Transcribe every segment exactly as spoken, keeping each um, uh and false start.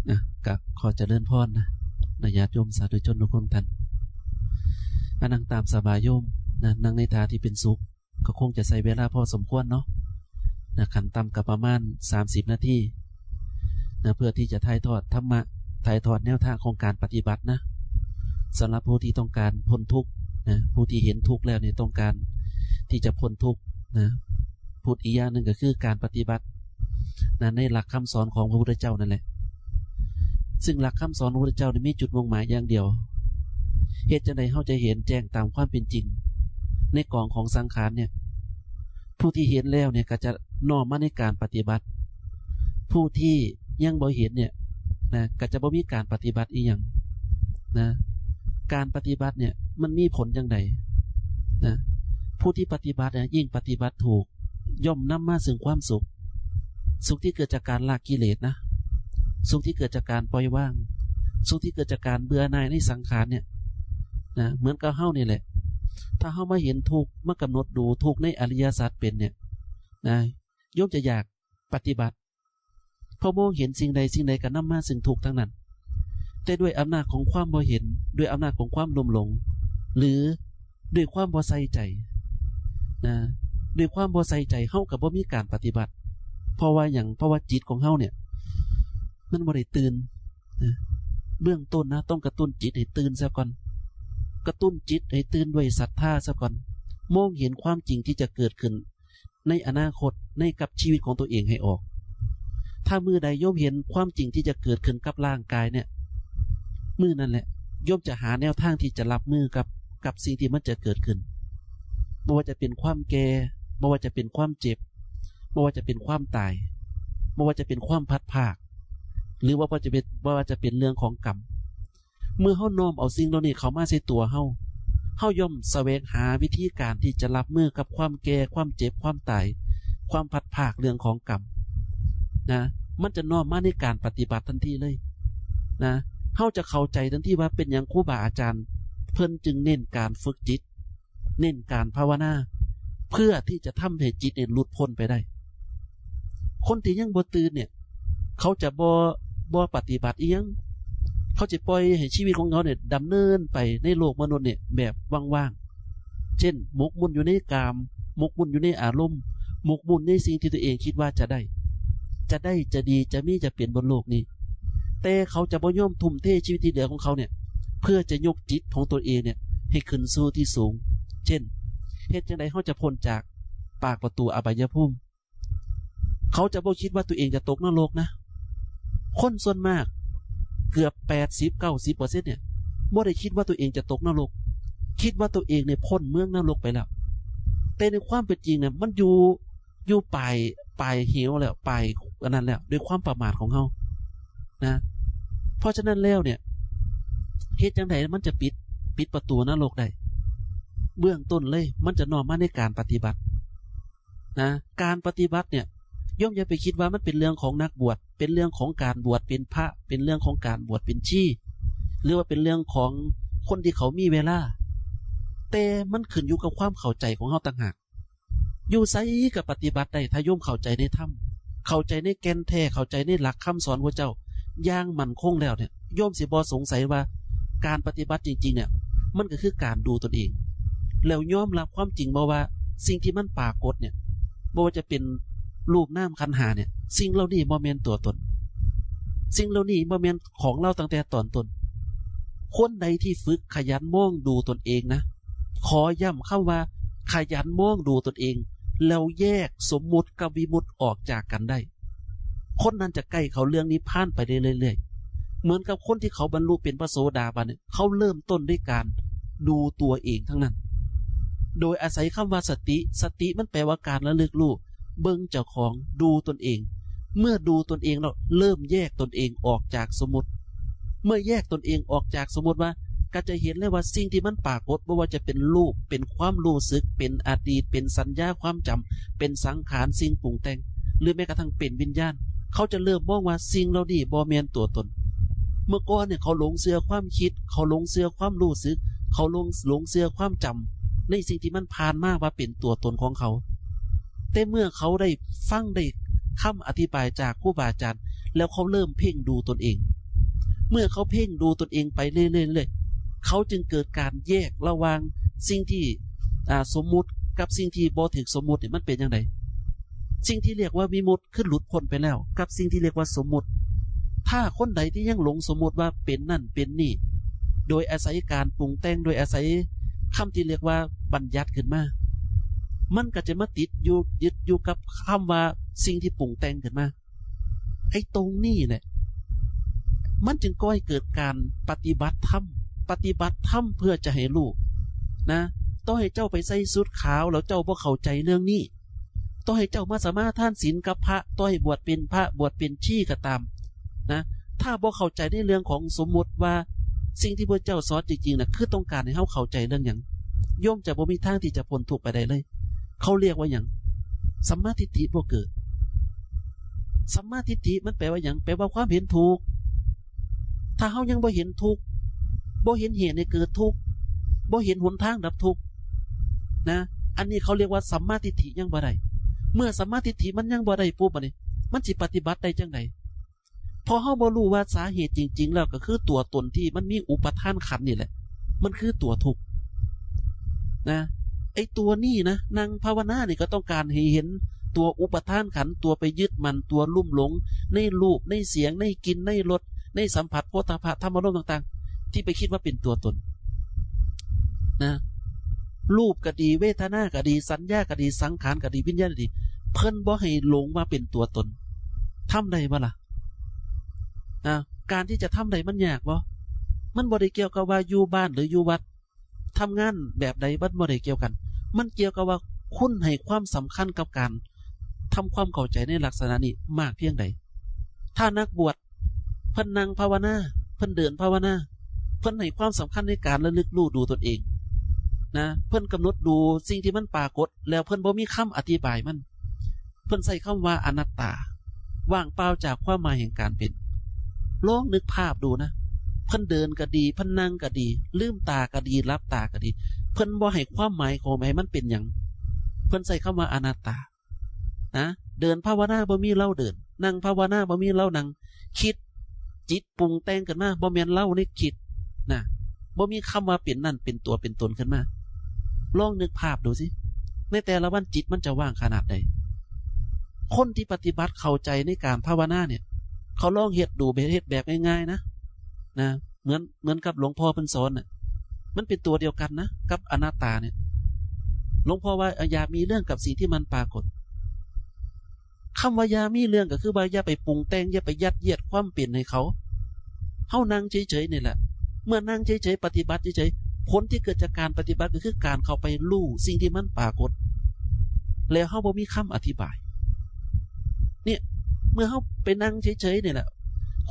นะ กะขอเจริญพรนะ นะ ญาติโยมสาธุชนทุกคนท่าน อ่ะ นั่งตามสบายโยมนะ นั่งในท่าที่เป็นสุข ก็คงจะใช้เวลาพอสมควรเนาะ นะ ขั้นต่ำก็ประมาณสามสิบนาทีนะ เพื่อที่จะถ่ายทอดธรรมะ ถ่ายทอดแนวทางของการปฏิบัตินะ สำหรับผู้ที่ต้องการพ้นทุกข์นะ ผู้ที่เห็นทุกข์แล้วเนี่ยต้องการที่จะพ้นทุกข์นะ พูดอีกอย่างหนึ่งก็คือการปฏิบัตินะ ในหลักคำสอนของพระพุทธเจ้านั่นแหละ ซึ่งหลักคำสอนของพระพุทธเจ้าเนี่ยมีจุดมุ่งหมายอย่างเดียว เหตุจังใดเฮาจะเห็นแจ้งตามความเป็นจริง ในกองของสังขารเนี่ย ผู้ที่เห็นแล้วเนี่ยก็จะน้อมมาในการปฏิบัติ ผู้ที่ยังบ่เห็นเนี่ยนะ ก็จะบ่มีการปฏิบัติอีหยังนะ การปฏิบัติเนี่ยมันมีผลจังใดนะ ผู้ที่ปฏิบัติเนี่ยยิ่งปฏิบัติถูก ย่อมนำมาซึ่งความสุข สุขที่เกิดจากการละกิเลสนะ สุขที่เกิดจากการปล่อยวาง สุขที่เกิดจากการเบื่อหน่ายในสังขารเนี่ยนะ เหมือนกับเฮานี่แหละ ถ้าเฮามาเห็นทุกข์ มากำหนดดูทุกข์ในอริยสัจเป็นเนี่ยนะ โยมจะอยากปฏิบัติ เพราะมองเห็นสิ่งใดสิ่งใดก็นำมาซึ่งทุกข์ทั้งนั้น แต่ด้วยอำนาจของความบ่เห็น ด้วยอำนาจของความลุ่มหลง หรือด้วยความบ่ใส่ใจนะ ด้วยความบ่ใส่ใจ เฮาก็บ่มีการปฏิบัติ เพราะว่าหยัง เพราะว่าจิตของเฮาเนี่ย มันบ่ได้ตื่นนะ เบื้องต้นนะ ต้องกระตุ้นจิตให้ตื่นซะก่อน กระตุ้นจิตให้ตื่นด้วยศรัทธาซะก่อน มองเห็นความจริงที่จะเกิดขึ้นในอนาคต ในกับชีวิตของตัวเองให้ออก ถ้ามื้อใดโยมเห็นความจริงที่จะเกิดขึ้นกับร่างกายเนี่ย มื้อนั้นแหละ โยมจะหาแนวทางที่จะรับมือกับ กับสิ่งที่มันจะเกิดขึ้น บ่ว่าจะเป็นความแก่ บ่ว่าจะเป็นความเจ็บ บ่ว่าจะเป็นความตาย บ่ว่าจะเป็นความพลัดพราก หรือว่าบ่ว่าจะเป็น บ่ว่าจะเป็นเรื่องของกรรม เมื่อเฮาน้อมเอาสิ่งเหล่านี้เข้ามาใส่ตัวเฮา เฮาย่อมแสวงหาวิธีการที่จะรับมือกับความแก่ ความเจ็บ ความตาย ความพลัดพราก เรื่องของกรรมนะ มันจะน้อมมาในการปฏิบัติทันทีเลยนะ เฮาจะเข้าใจทันทีว่าเป็นหยังครูบาอาจารย์เพิ่นจึงเน้นการฝึกจิต เน้นการภาวนา เพื่อที่จะทำให้จิตเนี่ยหลุดพ้นไปได้ คนที่ยังบ่ตื่นเนี่ย เขาจะบ่ บ่ปฏิบัติอีหยัง เขาจะปล่อยให้ชีวิตของเขาเนี่ยดำเนินไปในโลกมนุษย์เนี่ยแบบว่างๆ เช่น หมกมุ่นอยู่ในกาม หมกมุ่นอยู่ในอารมณ์ หมกมุ่นในสิ่งที่ตัวเองคิดว่าจะได้ จะได้ จะดี จะมี จะเป็นบนโลกนี้ แต่เขาจะบ่ยอมทุ่มเทชีวิตที่เหลือของเขาเนี่ย เพื่อจะยกจิตของตัวเองเนี่ย ให้ขึ้นสู่ที่สูง เช่น เฮ็ดจั่งใดเฮาจะพ้นจากปากประตูอบายภูมิ เขาจะบ่คิดว่าตัวเองจะตกนรกนะ คนส่วนมาก เกือบแปดสิบ เก้าสิบเปอร์เซ็นต์ เนี่ย บ่ได้คิดว่าตัวเองจะตกนรก คิดว่าตัวเองเนี่ยพ้นเมืองนรกไปแล้ว แต่ในความเป็นจริงเนี่ย มันอยู่ อยู่ปลาย ปลายเหวแล้ว ปลายอันนั้นแล้ว ด้วยความประมาทของเฮานะ เพราะฉะนั้นแล้วเนี่ย เฮ็ดจั่งใดมันจะปิด ปิดประตูนรกได้ เบื้องต้นเลย มันจะน้อมมาในการปฏิบัตินะ การปฏิบัติเนี่ย โยมอย่าไปคิดว่ามันเป็นเรื่องของนักบวช เป็นเรื่องของการบวชเป็นพระ เป็นเรื่องของการบวชเป็นชี หรือว่าเป็นเรื่องของคนที่เขามีเวลา แต่มันขึ้นอยู่กับความเข้าใจของเฮาต่างหาก อยู่ไสก็ปฏิบัติได้ ถ้าโยมเข้าใจในธรรม เข้าใจในแก่นแท้ เข้าใจในหลักคำสอนพระเจ้าอย่างมั่นคงแล้วเนี่ย โยมสิบ่สงสัยว่าการปฏิบัติจริงๆ เนี่ย มันก็คือการดูตนเอง แล้วยอมรับความจริงบ่ว่าสิ่งที่มันปรากฏเนี่ย บ่ว่าจะเป็นรูปนามขันธ์ห้าเนี่ย สิ่งเหล่านี้บ่แม่นตัวตน สิ่งเหล่านี้บ่แม่นของเราตั้งแต่ตอนต้น คนใดที่ฝึกขยันมองดูตนเองนะ ขอย้ำคำว่าขยันมองดูตนเอง แล้วแยกสมมุติกับวิมุตติออกจากกันได้ คนนั้นจะใกล้เข้าเรื่องนิพพานไปเรื่อยๆ เหมือนกับคนที่เขาบรรลุเป็นพระโสดาบันเนี่ย เขาเริ่มต้นด้วยการดูตัวเองทั้งนั้น โดยอาศัยคำว่าสติ สติมันแปลว่าการระลึกรู้ เบิ่งเจ้าของ ดูตนเอง เมื่อดูตนเองแล้วเริ่มแยกตนเองออกจากสมมุติ เมื่อแยกตนเองออกจากสมมุติว่า ก็จะเห็นเลยว่าสิ่งที่มันปรากฏ บ่ว่าจะเป็นรูป เป็นความรู้สึก เป็นอดีต เป็นสัญญาความจำ เป็นสังขาร สิ่งปรุงแต่ง หรือแม้กระทั่งเป็นวิญญาณ เขาจะเริ่มมองว่าสิ่งเหล่านี้บ่แม่นตัวตน เมื่อก่อนเนี่ยเขาหลงเชื่อความคิด เขาหลงเชื่อความรู้สึก เขาหลง หลงเชื่อความจำ ในสิ่งที่มันผ่านมาว่าเป็นตัวตนของเขา แต่เมื่อเขาได้ฟังได้คำอธิบายจากครูบาอาจารย์ แล้วเขาเริ่มเพ่งดูตนเอง เมื่อเขาเพ่งดูตนเองไปเรื่อยๆเรื่อยๆ เขาจึงเกิดการแยกระหว่างสิ่งที่ อ่า สมมุติกับสิ่งที่บ่ถูกสมมุติเนี่ย มันเป็นจั่งใด สิ่งที่เรียกว่าวิมุตติคือหลุดพ้นไปแล้ว กับสิ่งที่เรียกว่าสมมุติ ถ้าคนใดที่ยังหลงสมมุติว่าเป็นนั่นเป็นนี่ โดยอาศัยการปรุงแต่ง โดยอาศัยคำที่เรียกว่าบัญญัติขึ้นมา มันก็จะมาติดอยู่ยึดอยู่กับคำว่าสิ่งที่ปรุงแต่งขึ้นมา ไอ้ตรงนี้แหละ มันจึงก่อให้เกิดการปฏิบัติธรรม ปฏิบัติธรรมเพื่อจะให้รู้นะ ต่อให้เจ้าไปใส่ชุดขาวแล้วเจ้าบ่เข้าใจเรื่องนี้ ต่อให้เจ้ามาสมาทานศีลกับพระ ต่อให้บวชเป็นพระ บวชเป็นชีก็ตามนะ ถ้าบ่เข้าใจในเรื่องของสมมุติว่าสิ่งที่พระเจ้าสอนจริงๆนะ คือต้องการให้เฮาเข้าใจเรื่องหยัง โยมจะบ่มีทางที่จะพ้นทุกข์ไปได้เลย เขาเรียกว่าหยัง สัมมาทิฏฐิบ่เกิด สัมมาทิฏฐิมันแปลว่าหยัง แปลว่าความเห็นถูก ถ้าเฮายังบ่เห็นทุกข์ บ่เห็นเหตุให้เกิดทุกข์ บ่เห็นหนทางดับทุกข์นะ อันนี้เขาเรียกว่าสัมมาทิฏฐิยังบ่ได้ เมื่อสัมมาทิฏฐิมันยังบ่ได้ปุ๊บ บัดนี้ มันสิปฏิบัติได้จั่งใด เพราะเฮาบ่รู้ว่าสาเหตุจริงๆแล้วก็คือตัวตนที่มันมีอุปาทานขันธ์นี่แหละ มันคือตัวทุกข์นะ ไอ้ตัวนี้นะ นั่งภาวนานี่ก็ต้องการให้เห็นตัวอุปาทานขันธ์ ตัวไปยึดมั่น ตัวลุ่มหลงในรูป ในเสียง ในกลิ่น ในรส ในสัมผัส โผฏฐัพพะ ธรรมารมณ์ต่างๆ ที่ไปคิดว่าเป็นตัวตนนะ รูปก็ดี เวทนาก็ดี สัญญาก็ดี สังขารก็ดี วิญญาณก็ดี เพิ่นบ่ให้หลงว่าเป็นตัวตน ทำได้บ่ล่ะ นะ การที่จะทำได้มันยากบ่ มันบ่ได้เกี่ยวกับว่าอยู่บ้านหรืออยู่วัด ทำงานแบบใด มันบ่ได้เกี่ยวกัน มันเกี่ยวกับว่าคุณให้ความสำคัญกับการทำความเข้าใจในลักษณะนี้มากเพียงใด ถ้านักบวชเพิ่นนั่งภาวนา เพิ่นเดินภาวนา เพิ่นให้ความสำคัญในการระลึกรู้ดูตนเองนะ เพิ่นกำหนดดูสิ่งที่มันปรากฏ แล้วเพิ่นบ่มีคำอธิบายมัน เพิ่นใช้คำว่าอนัตตา ว่างเปล่าจากความหมายแห่งการเป็น ลองนึกภาพดูนะ เพิ่นเดินก็ดี เพิ่นนั่งก็ดี ลืมตาก็ดี หลับตาก็ดี เพิ่นบ่ให้ความหมายของให้มันเป็นหยัง เพิ่นใช้คำว่าอนัตตานะ เดินภาวนาบ่มีลาวเดิน นั่งภาวนาบ่มีลาวนั่ง คิด จิตปรุงแต่งขึ้นมา บ่แม่นลาวในคิดนะ บ่มีคำว่าเป็นนั่นเป็นตัวเป็นตนขึ้นมา ลองนึกภาพดูสิ ในแต่ละวันจิตมันจะว่างขนาดใด คนที่ปฏิบัติเข้าใจในการภาวนาเนี่ย เขาลองเฮ็ดดู เฮ็ดแบบง่ายๆนะ นะ เหมือน เหมือนกับหลวงพ่อเพิ่นสอนน่ะ มันเป็นตัวเดียวกันนะ กับอนัตตาเนี่ย หลวงพ่อว่าอย่ามีเรื่องกับสิ่งที่มันปรากฏ คำว่าอย่ามีเรื่องก็คือว่าอย่าไปปรุงแต่ง อย่าไปยัดเยียดความเป็นให้เขา เฮานั่งเฉยๆนี่แหละ เมื่อนั่งเฉยๆ ปฏิบัติเฉยๆ ผลที่เกิดจากการปฏิบัติก็คือการเข้าไปรู้สิ่งที่มันปรากฏ แล้วเฮาบ่มีคำอธิบาย เนี่ย เมื่อเฮาไปนั่งเฉยๆนี่แหละ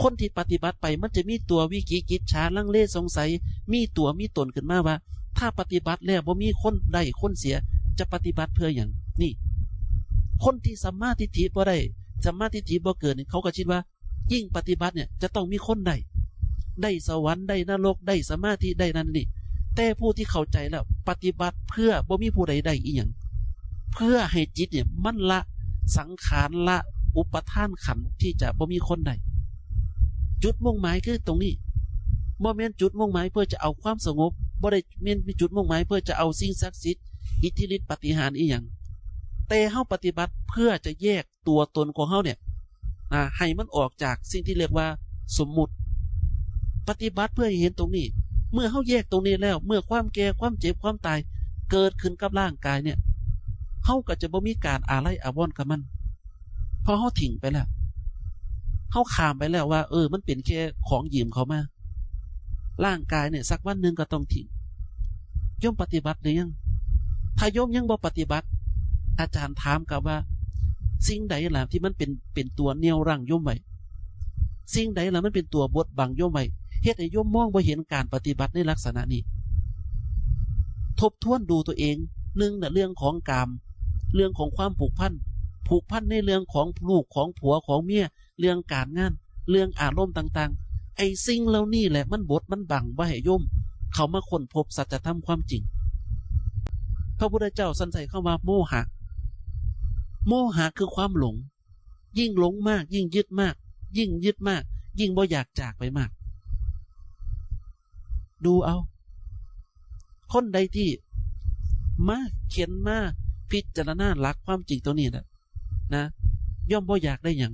คนที่ปฏิบัติไปมันจะมีตัววิจิกิจฉา ลังเลสงสัย มีตัวมีตนขึ้นมาว่า ถ้าปฏิบัติแล้วบ่มีคนได้คนเสีย จะปฏิบัติเพื่อหยัง นี่ คนที่สัมมาทิฏฐิบ่ได้ สัมมาทิฏฐิบ่เกิดนี่ เขาก็คิดว่า ยิ่งปฏิบัติเนี่ยจะต้องมีคนได้ ได้สวรรค์ ได้นรก ได้สมาธิ ได้นั่นนี่ แต่ผู้ที่เข้าใจแล้ว ปฏิบัติเพื่อบ่มีผู้ใดได้อีหยัง เพื่อให้จิตเนี่ยมันละสังขาร ละอุปาทานขันธ์ที่จะบ่มีคนได้ จุดมุ่งหมายคือตรงนี้ บ่แม่นจุดมุ่งหมายเพื่อจะเอาความสงบ บ่ได้แม่นมีจุดมุ่งหมายเพื่อจะเอาสิ่งศักดิ์สิทธิ์ อิทธิฤทธิ์ปาฏิหาริย์อีหยัง แต่เฮาปฏิบัติเพื่อจะแยกตัวตนของเฮาเนี่ย อ่า ให้มันออกจากสิ่งที่เรียกว่าสมมุติ ปฏิบัติเพื่อให้เห็นตรงนี้ เมื่อเฮาแยกตรงนี้แล้ว เมื่อความแก่ ความเจ็บ ความตาย เกิดขึ้นกับร่างกายเนี่ย เฮาก็จะบ่มีการอาลัยอาวรณ์กับมัน เพราะเฮาทิ้งไปแล้ว เฮาข้ามไปแล้วว่า เออ มันเป็นแค่ของยืมเขามา ร่างกายเนี่ย สักวันหนึ่งก็ต้องทิ้ง โยมปฏิบัติหรือยัง ถ้าโยมยังบ่ปฏิบัติ อาจารย์ถามกลับว่า สิ่งใดล่ะที่มันเป็น เป็นตัวเหนี่ยวรั้งโยมไว้ สิ่งใดล่ะมันเป็นตัวบดบังโยมไว้ เฮ็ดให้โยมมองบ่เห็นการปฏิบัติในลักษณะนี้ ทบทวนดูตัวเอง หนึ่งน่ะ เรื่องของกาม เรื่องของความผูกพัน ผูกพันในเรื่องของลูก ของผัว ของเมีย เรื่องการงาน เรื่องอารมณ์ต่างๆ ไอ้สิ่งเหล่านี้แหละมันบดมันบังบ่ให้โยมเข้ามาค้นพบสัจธรรมความจริง พระพุทธเจ้าสันใช้คำว่าโมหะ โมหะคือความหลง ยิ่งหลงมาก ยิ่งยึดมาก ยิ่งยึดมาก ยิ่งบ่อยากจากไปมาก ดูเอา คนใดที่มาเข็นมาพิจารณาหลักความจริงตรงนี้นะนะ ย่อมบ่อยากได้หยัง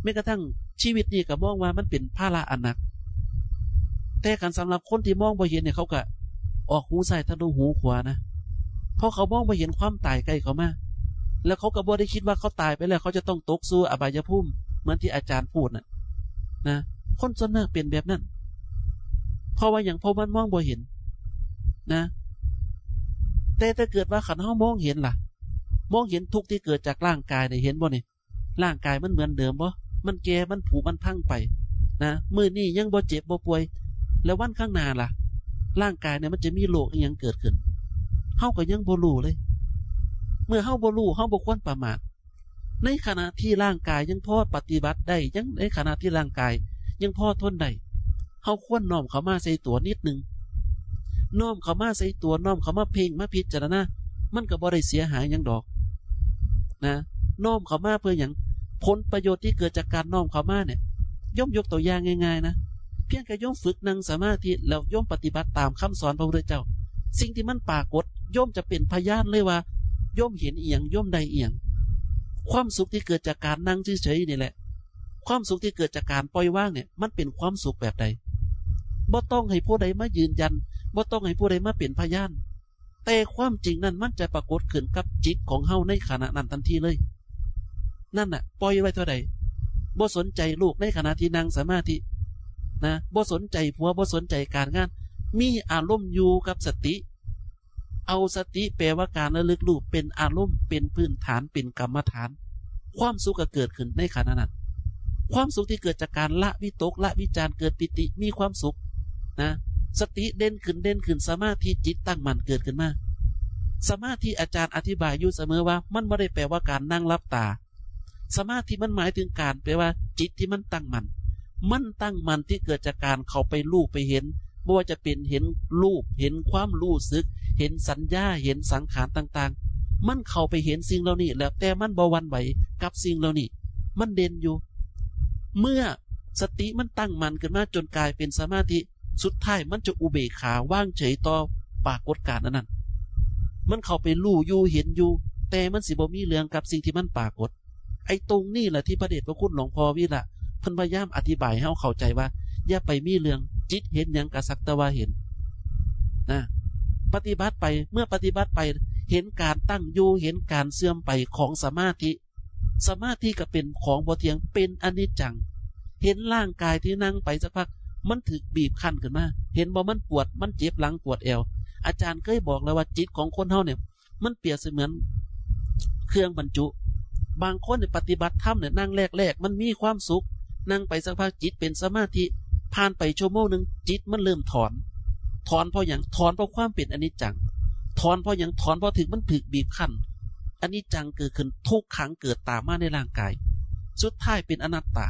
แม้กระทั่งชีวิตนี่ก็มองว่ามันเป็นภาระอันหนัก แต่คันสำหรับคนที่มองบ่เห็นเนี่ย เขาก็ออกหูซ้ายทะลุหูขวานะ เพราะเขามองบ่เห็นความตายใกล้เข้ามา แล้วเขาก็บ่ได้คิดว่าเขาตายไปแล้ว เขาจะต้องตกสู่อบายภูมิ เหมือนที่อาจารย์พูดน่ะนะ คนส่วนมากเป็นแบบนั้น เพราะว่าหยัง เพราะมันมองบ่เห็นนะ แต่ถ้าเกิดว่าคันเฮามองเห็นล่ะ มองเห็นทุกข์ที่เกิดจากร่างกายเนี่ย เห็นบ่นี่ ร่างกายมันเหมือนเดิมบ่ มันแก่ มันผุ มันพังไปนะ มื้อนี้ยังบ่เจ็บบ่ป่วย แล้ววันข้างหน้าล่ะ ร่างกายเนี่ยมันจะมีโรคอิหยังเกิดขึ้น เฮาก็ยังบ่รู้เลย เมื่อเฮาบ่รู้ เฮาบ่ควรประมาท ในขณะที่ร่างกายยังพอปฏิบัติได้ ยัง ในขณะที่ร่างกายยังพอทนได้ เฮาควรน้อมเข้ามาใส่ตัวนิดนึง น้อมเข้ามาใส่ตัว น้อมเข้ามาเพ่ง มาพิจารณา มันก็บ่ได้เสียหายหยังดอกนะ น้อมเข้ามาเพื่อหยัง ผลประโยชน์ที่เกิดจากการน้อมเข้ามาเนี่ย โยมยกตัวอย่างง่ายๆนะ เพียงแค่โยมฝึกนั่งสมาธิ แล้วโยมปฏิบัติตามคำสอนพระพุทธเจ้า สิ่งที่มันปรากฏ โยมจะเป็นพยานเลยว่า โยมเห็นอิหยัง โยมได้อิหยัง ความสุขที่เกิดจากการนั่งเฉยๆนี่แหละ ความสุขที่เกิดจากการปล่อยวางเนี่ย มันเป็นความสุขแบบใด บ่ต้องให้ผู้ใดมายืนยัน บ่ต้องให้ผู้ใดมาเป็นพยาน แต่ความจริงนั้นมันจะปรากฏขึ้นกับจิตของเฮาในขณะนั้นทันทีเลย นั่นน่ะ ปล่อยไว้เท่าใด บ่สนใจลูกในขณะที่นั่งสมาธินะ บ่สนใจผัว บ่สนใจการงาน มีอารมณ์อยู่กับสติ เอาสติแปลว่าการระลึกรู้เป็นอารมณ์ เป็นพื้นฐาน เป็นกรรมฐาน ความสุขก็เกิดขึ้นในขณะนั้น ความสุขที่เกิดจากการละวิตก ละวิจาร เกิดปีติ มีความสุขนะ สติเด่นขึ้น เด่นขึ้น สมาธิ จิตตั้งมั่นเกิดขึ้นมา สมาธิ อาจารย์อธิบายอยู่เสมอว่า มันบ่ได้แปลว่าการนั่งหลับตา สมาธิมันหมายถึงการ แปลว่าจิตที่มันตั้งมั่น มันตั้งมั่นที่เกิดจากการเข้าไปรู้ไปเห็น บ่ว่าจะเป็นเห็นรูป เห็นความรู้สึก เห็นสัญญา เห็นสังขารต่างๆ มันเข้าไปเห็นสิ่งเหล่านี้แล้ว แต่มันบ่หวั่นไหวกับสิ่งเหล่านี้ มันเด่นอยู่ เมื่อสติมันตั้งมั่นขึ้นมาจนกลายเป็นสมาธิ สุดท้ายมันจะอุเบกขาวางเฉยต่อปรากฏการณ์อันนั้น มันเข้าไปรู้อยู่เห็นอยู่ แต่มันสิบ่มีเรื่องกับสิ่งที่มันปรากฏ ไอ้ตรงนี้แหละที่พระเดชพระคุณหลวงพ่อวีระเพิ่นพยายามอธิบายให้เฮาเข้าใจว่า อย่าไปมีเรื่อง จิตเห็นหยังก็สักแต่ว่าเห็นนะ ปฏิบัติไป เมื่อปฏิบัติไป เห็นการตั้งอยู่ เห็นการเสื่อมไปของสมาธิ สมาธิก็เป็นของบ่เที่ยง เป็นอนิจจัง เห็นร่างกายที่นั่งไปสักพัก มันถูกบีบคั้นขึ้นมา เห็นบ่ มันปวด มันเจ็บหลังปวดแอว อาจารย์เคยบอกแล้วว่าจิตของคนเฮาเนี่ย มันเปรียบเสมือนเครื่องบรรจุ บางคนเนี่ยปฏิบัติธรรมเนี่ยนั่งแรกๆ มันมีความสุข นั่งไปสักพักจิตเป็นสมาธิ ผ่านไปชั่วโมงหนึ่งจิตมันเริ่มถอน ถอนเพราะหยัง ถอนเพราะความเป็นอนิจจัง ถอนเพราะหยัง ถอนเพราะถูกมันถูกบีบคั้น อนิจจังเกิดขึ้น ทุกขังเกิดตามมาในร่างกาย สุดท้ายเป็นอนัตตา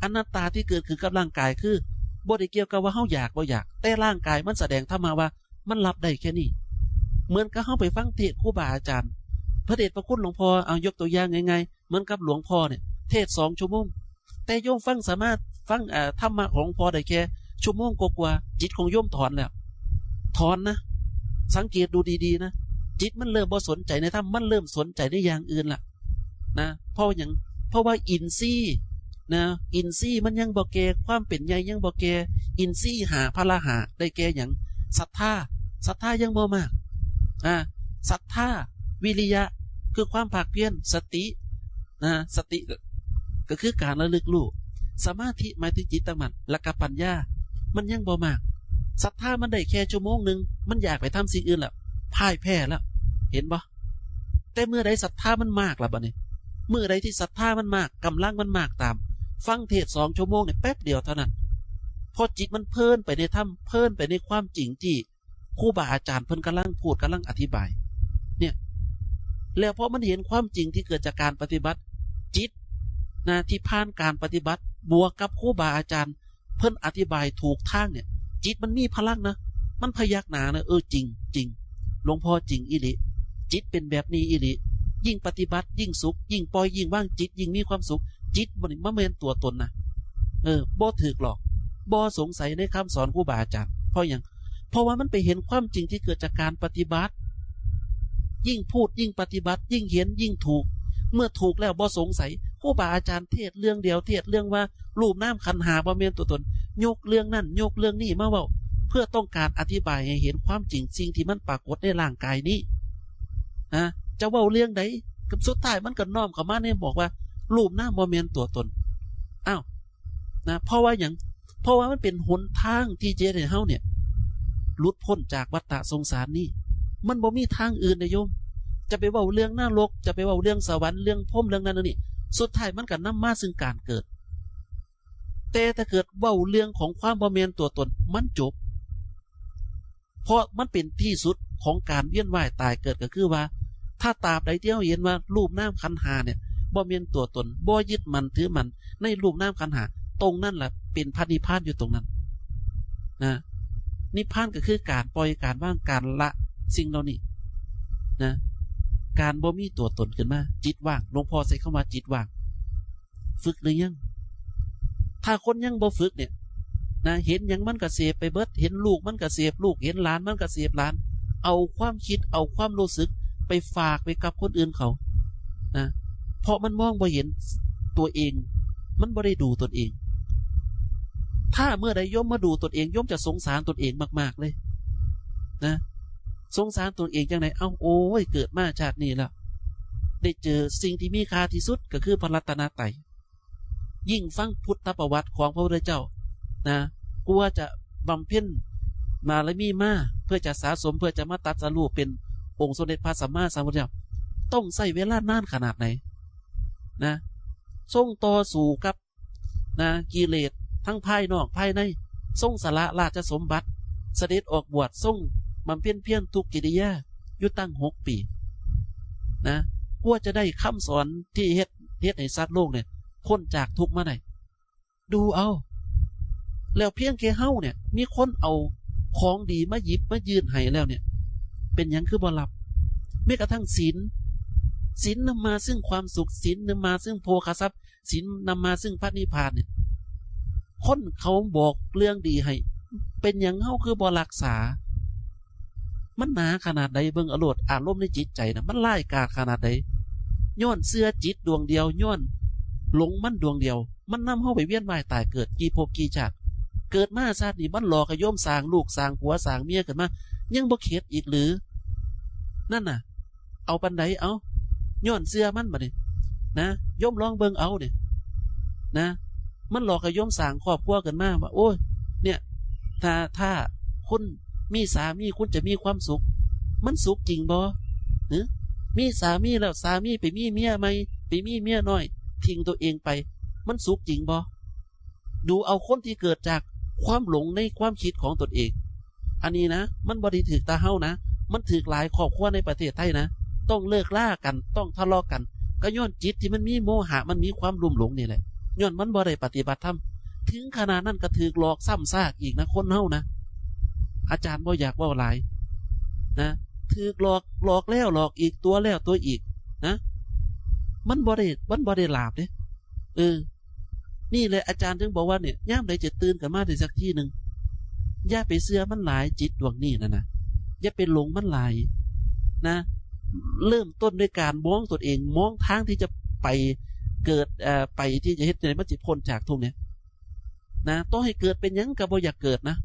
อนัตตาที่เกิดขึ้นกับร่างกายคือ บ่ได้เกี่ยวกับว่าเฮาอยากบ่อยาก แต่ร่างกายมันแสดงธรรมะว่ามันรับได้แค่นี้ เหมือนกับเฮาไปฟังเทศน์ครูบาอาจารย์ พระเดชพระคุณหลวงพ่อ เอายกตัวอย่างง่ายๆ เหมือนกับหลวงพ่อเนี่ย เทศน์สองชั่วโมง แต่โยมฟังสามารถฟัง เอ่อ ธรรมะของหลวงพ่อได้แค่ชั่วโมงกว่าๆ จิตของโยมถอนแล้ว ถอนนะ สังเกตดูดีๆนะ จิตมันเริ่มบ่สนใจในธรรม มันเริ่มสนใจในอย่างอื่นละนะ เพราะหยัง เพราะว่าอินทรีย์นะ อินทรีย์มันยังบ่แก่ ความเป็นใหญ่ยังบ่แก่ อินทรีย์ห้า พละห้า ได้แก่หยัง ศรัทธา ศรัทธายังบ่มาก อ่า ศรัทธา วิริยะ คือความภาคเพียร สติ นะ สติก็ ก็คือการระลึกรู้ สมาธิหมายถึงจิตตั้งมั่น แล้วก็ปัญญา มันยังบ่มาก ศรัทธามันได้แค่ชั่วโมงหนึ่ง มันอยากไปทำสิ่งอื่นแล้ว พ่ายแพ้แล้ว เห็นบ่ แต่เมื่อใดศรัทธามันมากล่ะบัดนี้ เมื่อใดที่ศรัทธามันมาก กำลังมันมากตาม ฟังเทศน์สองชั่วโมงเนี่ยแป๊บเดียวเท่านั้น พอจิตมันเพลินไปในธรรม เพลินไปในความจริงที่ครูบาอาจารย์เพิ่นกำลังพูด กำลังอธิบาย เนี่ย แล้วพอมันเห็นความจริงที่เกิดจากการปฏิบัติ จิตนะ ที่ผ่านการปฏิบัติ บวกกับครูบาอาจารย์เพิ่นอธิบายถูกทางเนี่ย จิตมันมีพลังนะ มันพยักหน้านะ เออ จริง จริง หลวงพ่อจริงอีหลี จิตเป็นแบบนี้อีหลี ยิ่งปฏิบัติยิ่งสุข ยิ่งปล่อยยิ่งวาง จิตยิ่งมีความสุข จิตบ่นี่มาแม่นตัวตนนะ เออ บ่ถูกหลอก บ่สงสัยในคำสอนครูบาอาจารย์ เพราะหยัง เพราะว่ามันไปเห็นความจริงที่เกิดจากการปฏิบัติ ยิ่งพูดยิ่งปฏิบัติ ยิ่งเห็นยิ่งถูก เมื่อถูกแล้วบ่สงสัย ครูบาอาจารย์เทศน์เรื่องเดียว เทศน์เรื่องว่ารูปนามขันธ์ห้าบ่แม่นตัวตน ยกเรื่องนั้นยกเรื่องนี้มาเว้า เพื่อต้องการอธิบายให้เห็นความจริงสิ่งที่มันปรากฏในร่างกายนี้นะ จะเว้าเรื่องใด สุดท้ายมันก็น้อมเข้ามาในบอกว่ารูปนามบ่แม่นตัวตน อ้าว นะ เพราะว่าหยัง เพราะว่ามันเป็นหนทางที่จะเฮ็ดให้เฮาเนี่ย หลุดพ้นจากวัฏฏะสงสารนี้ มันบ่มีทางอื่นเด้โยม จะไปเว้าเรื่องนรก จะไปเว้าเรื่องสวรรค์ เรื่องพรหม เรื่องนั้นเรื่องนี้ สุดท้ายมันก็นำมาซึ่งการเกิด แต่ถ้าเกิดเว้าเรื่องของความบ่แม่นตัวตน มันจบ เพราะมันเป็นที่สุดของการเวียนว่ายตายเกิด ก็คือว่า ถ้าตราบใดที่เฮาเห็นว่ารูปนามขันธ์ห้าเนี่ยบ่แม่นตัวตน บ่ยึดมั่นถือมั่นในรูปนามขันธ์ห้า ตรงนั้นแหละเป็นพระนิพพานอยู่ตรงนั้นนะ นิพพานก็คือการปล่อย การวาง การละสิ่งเหล่านี้นะ การบ่มีตัวตนขึ้นมา จิตว่าง หลวงพ่อใช้คำว่าจิตว่าง ฝึกหรือยัง ถ้าคนยังบ่ฝึกเนี่ยนะ เห็นหยังมันก็เสพไปเบิด เห็นลูกมันก็เสพลูก เห็นหลานมันก็เสพหลาน เอาความคิด เอาความรู้สึกไปฝากไปกับคนอื่นเขานะ เพราะมันมองบ่เห็นตัวเอง มันบ่ได้ดูตนเอง ถ้าเมื่อใดโยมมาดูตนเอง โยมจะสงสารตนเองมากๆเลยนะ สงสารตนเองจังได เอ้า โอ้ย เกิดมาชาตินี้แล้ว ได้เจอสิ่งที่มีค่าที่สุดก็คือพระรัตนตรัย ยิ่งฟังพุทธประวัติของพระพุทธเจ้านะ กว่าจะบำเพ็ญบารมีมา เพื่อจะสะสม เพื่อจะมาตรัสรู้เป็นองค์สมเด็จพระสัมมาสัมพุทธเจ้า ต้องใช้เวลานานขนาดไหนนะ ทรงต่อสู้กับนะ กิเลสทั้งภายนอกภายใน ทรงสละราชสมบัติ เสด็จออกบวช ทรงบำเพ็ญเพียรทุกกิริยาอยู่ตั้งหกปีนะ กว่าจะได้คำสอนที่เฮ็ด เฮ็ดให้สัตว์โลกเนี่ยพ้นจากทุกข์มาได้ ดูเอา แล้วเพียงแค่เฮาเนี่ย มีคนเอาของดีมาหยิบมายื่นให้แล้วเนี่ย เป็นหยังคือบ่รับ แม้กระทั่งศีล ศีลนำมาซึ่งความสุข ศีลนำมาซึ่งโภคทรัพย์ ศีลนำมาซึ่งพระนิพพานเนี่ย คนเขาบอกเรื่องดีให้ เป็นหยังเฮาคือบ่รักษา มันหนาขนาดใด เบิ่งเอาโลด อารมณ์ในจิตใจนะ มันร้ายกาจขนาดใด ย้อนเชื่อจิตดวงเดียว ย้อนหลงมันดวงเดียว มันนำเฮาไปเวียนว่ายตายเกิดกี่ภพกี่ชาติ เกิดมาชาตินี้มันหลอกให้โยมสร้างลูกสร้างผัวสร้างเมียขึ้นมา ยังบ่เข็ดอีกหรือ นั่นน่ะ เอาปานใด เอา ย้อนเชื่อมันบัดนี้นะ โยมลองเบิ่งเอาเนี่ยนะ มันหลอกให้โยมสร้างครอบครัวขึ้นมาว่า โอ้ย เนี่ย ถ้า ถ้าคุณมีสามีคุณจะมีความสุข มันสุขจริงบ่ หรือ มีสามีแล้วสามีไปมีเมียใหม่ ไปมีเมียน้อย ทิ้งตัวเองไป มันสุขจริงบ่ ดูเอาคนที่เกิดจากความหลงในความคิดของตนเอง อันนี้นะ มันบ่ได้ถืกแต่เฮานะ มันถืกหลายครอบครัวในประเทศไทยนะ ต้องเลิกลากัน ต้องทะเลาะกัน ก็ย้อนจิตที่มันมีโมหะ มันมีความลุ่มหลงนี่แหละ ย้อนมันบ่ได้ปฏิบัติธรรม ถึงขนาดนั้นก็ถืกหลอกซ้ำซากอีกนะ คนเฮานะ อาจารย์บ่อยากเว้าหลายนะ ถืกหลอก หลอกแล้วหลอกอีก ตั๋วแล้วตั๋วอีกนะ มันบ่ได้ มันบ่ได้หลาบเด้ เออ นี่แหละอาจารย์ถึงบอกว่าเนี่ย ยามใดจะตื่นขึ้นมาได้สักทีหนึ่ง อย่าไปเชื่อมันหลาย จิตดวงนี้นะนะ อย่าไปหลงมันหลายนะ เริ่มต้นด้วยการมองตนเอง มองทางที่จะไปเกิด เอ่อ ไปที่จะเฮ็ดให้มันสิพ้นจากทุกข์เนี่ยนะ ต่อให้เกิดเป็นหยังก็บ่อยากเกิดนะ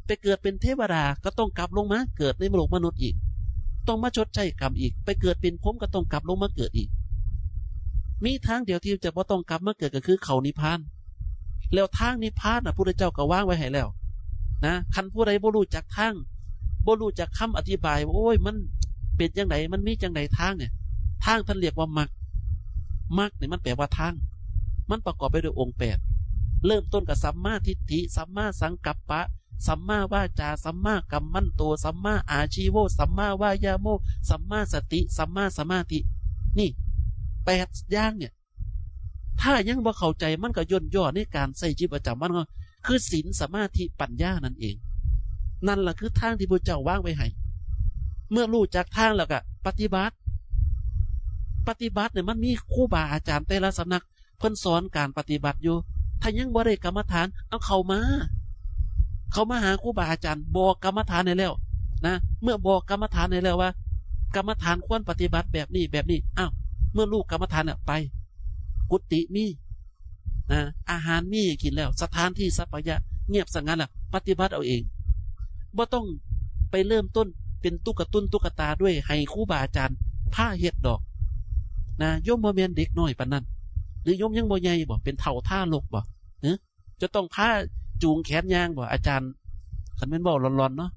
ไปเกิดเป็นเทวดาก็ต้องกลับลงมาเกิดในโลกมนุษย์อีก ต้องมาชดใช้กรรมอีก ไปเกิดเป็นพรหมก็ต้องกลับลงมาเกิดอีก มีทางเดียวที่จะบ่ต้องกลับมาเกิดก็คือเข้านิพพาน แล้วทางนิพพานน่ะ พุทธเจ้าก็วางไว้ให้แล้วนะ คันผู้ใดบ่รู้จักทาง บ่รู้จักคำอธิบายว่า โอ้ย มันเป็นจังใด มันมีจังใดทางเนี่ย ทางท่านเรียกว่ามรรค มรรคเนี่ยมันแปลว่าทาง มันประกอบไปด้วยองค์แปด เริ่มต้นกับสัมมาทิฏฐิ สัมมาสังกัปปะ สัมมาวาจา สัมมากัมมันโต สัมมาอาชีโว สัมมาวายาโม สัมมาสติ สัมมาสมาธิ นี่แปดอย่างเนี่ย ถ้ายังบ่เข้าใจมันก็ย่นย่อในการใช้ชีวิตประจำวันของเรา คือศีล สมาธิ ปัญญานั่นเอง นั่นล่ะคือทางที่พระเจ้าวางไว้ให้ เมื่อรู้จักทางแล้วก็ปฏิบัติ ปฏิบัติเนี่ยมันมีครูบาอาจารย์แต่ละสำนัก เพิ่นสอนการปฏิบัติอยู่ ถ้ายังบ่ได้กรรมฐาน เอาเข้ามา เขามาหาครูบาอาจารย์ บอกกรรมฐานให้แล้วนะ เมื่อบอกกรรมฐานให้แล้วว่า กรรมฐานควรปฏิบัติแบบนี้แบบนี้ อ้าว เมื่อรู้กรรมฐานเนี่ยไป กุฏิมีนะ อาหารมีกินแล้ว สถานที่สัปปายะเงียบสงัดแล้ว ปฏิบัติเอาเอง บ่ต้องไปเริ่มต้นเป็นตุ๊กตุนตุ๊กตาด้วย ให้ครูบาอาจารย์พาเฮ็ดดอกนะ โยมบ่แม่นเด็กน้อยปานนั้น หรือโยมยังบ่ใหญ่บ่ เป็นเฒ่าทารกบ่ จะต้องพาจูงแขนย่างบ่อาจารย์ คันแม่นเว้าหลอนๆเนาะ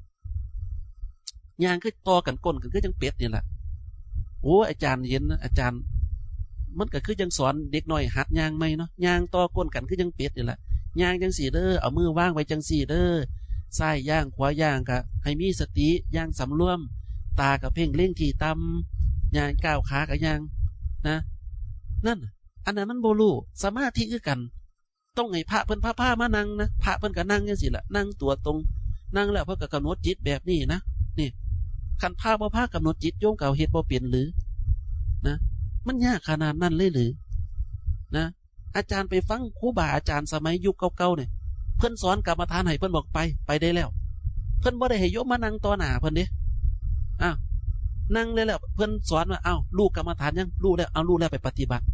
ย่างคือต่อกันก้นกันคือจังเป็ดนี่แหละ โอ้ อาจารย์เห็นนะ อาจารย์ มันก็คือจังสอนเด็กน้อยหัดย่างใหม่เนาะ ย่างต่อก้นกันคือจังเป็ดนี่แหละ ย่างจังสี่เด้อ เอามือวางไว้จังสี่เด้อ ซ้ายย่างขวาย่าง ก็ให้มีสติ ย่างสำรวม ตาก็เพ่งเล็งที่ต่ำ ย่างก้าวขาก็ย่างนะ นั่นน่ะ อันนั้นมันบ่รู้ สมาธิคือกัน ต้องให้พระเพิ่นพาพามานั่งนะ พระเพิ่นก็นั่งจังซี่ล่ะ นั่งตัวตรง นั่งแล้วเพิ่นก็กำหนดจิตแบบนี้นะ นี่ คันพระบ่พากำหนดจิต โยมก็เฮ็ดบ่เป็นหรือนะ มันยากขนาดนั้นเลยหรือนะ อาจารย์ไปฟังครูบาอาจารย์สมัยยุคเก่าๆเนี่ย เพิ่นสอนกรรมฐานให้ เพิ่นบอกไป ไปได้แล้ว เพิ่นบ่ได้ให้โยมมานั่งต่อหน้าเพิ่นเด้ อ้าว นั่งได้แล้ว เพิ่นสอนว่า อ้าว รู้กรรมฐานยัง รู้แล้ว เอา รู้แล้วไปปฏิบัติ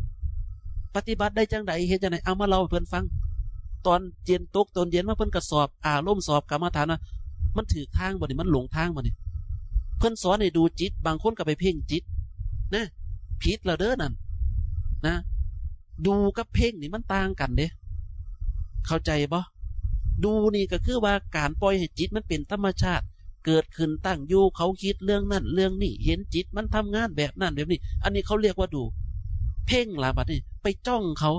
ปฏิบัติได้จังใด เฮ็ดจังใด เอามาเล่าให้เพิ่นฟัง ตอนเย็น ตกตอนเย็นมา เพิ่นก็สอบอารมณ์ สอบกรรมฐานว่า มันถูกทางบ่นี่ มันหลงทางบ่นี่ เพิ่นสอนให้ดูจิต บางคนก็ไปเพ่งจิตนะ ผิดแล้วเด้อนั่นนะ ดูกับเพ่งนี่มันต่างกันเด้ เข้าใจบ่ ดูนี่ก็คือว่าการปล่อยให้จิตมันเป็นธรรมชาติ เกิดขึ้นตั้งอยู่ เขาคิดเรื่องนั่นเรื่องนี้ เห็นจิตมันทำงานแบบนั่นแบบนี้ อันนี้เขาเรียกว่าดู เพ่งล่ะบัดนี้ ไปจ้องเขา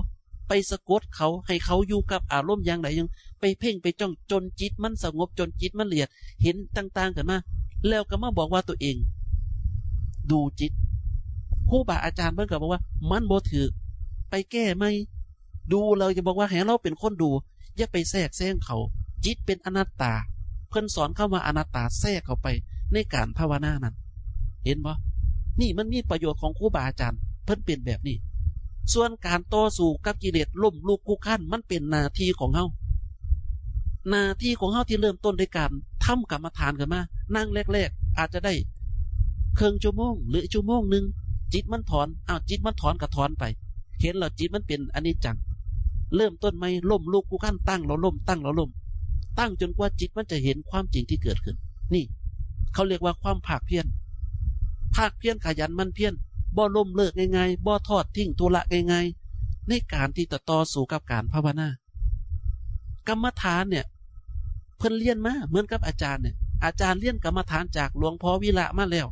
ไปสะกดเขา ให้เขาอยู่กับอารมณ์อย่างใดอย่าง ไปเพ่งไปจ้องจนจิตมันสงบ จนจิตมันละเอียด เห็นต่างๆกันมา แล้วก็มาบอกว่าตัวเอง ดูจิต ครูบาอาจารย์เพิ่นก็บอกว่า มันบ่ถูก ไปแก้ใหม่ ดู เราจะบอกว่าให้เราเป็นคนดู อย่าไปแทรกแซงเขา จิตเป็นอนัตตา เพิ่นสอนคำว่าอนัตตาแทรกเข้าไปในการภาวนานั้น เห็นบ่ นี่มันมีประโยชน์ของครูบาอาจารย์ เพิ่นเป็นแบบนี้ ส่วนการต่อสู้กับกิเลส ล้มลุกคลุกคลาน มันเป็นหน้าที่ของเฮา หน้าที่ของเฮาที่เริ่มต้นด้วยการทำกรรมฐานขึ้นมา นั่งแรกๆ อาจจะได้ครึ่งชั่วโมง หรือชั่วโมงหนึ่ง จิตมันถอน อ้าว จิตมันถอนก็ถอนไป เห็นแล้วจิตมันเป็นอนิจจัง เริ่มต้นใหม่ ล้มลุกคลุกคลาน ตั้งแล้วล้ม ตั้งแล้วล้ม ตั้งจนกว่าจิตมันจะเห็นความจริงที่เกิดขึ้น นี่ เขาเรียกว่าความภาคเพียร ภาคเพียรขยันหมั่นเพียร บ่ล้มเลิกง่ายๆ บ่ทอดทิ้งธุระง่ายๆ ในการที่จะต่อสู้กับการภาวนา กรรมฐานเนี่ย เพิ่นเรียนมาเหมือนกับอาจารย์เนี่ย อาจารย์เรียนกรรมฐานจากหลวงพ่อวิระมาแล้ว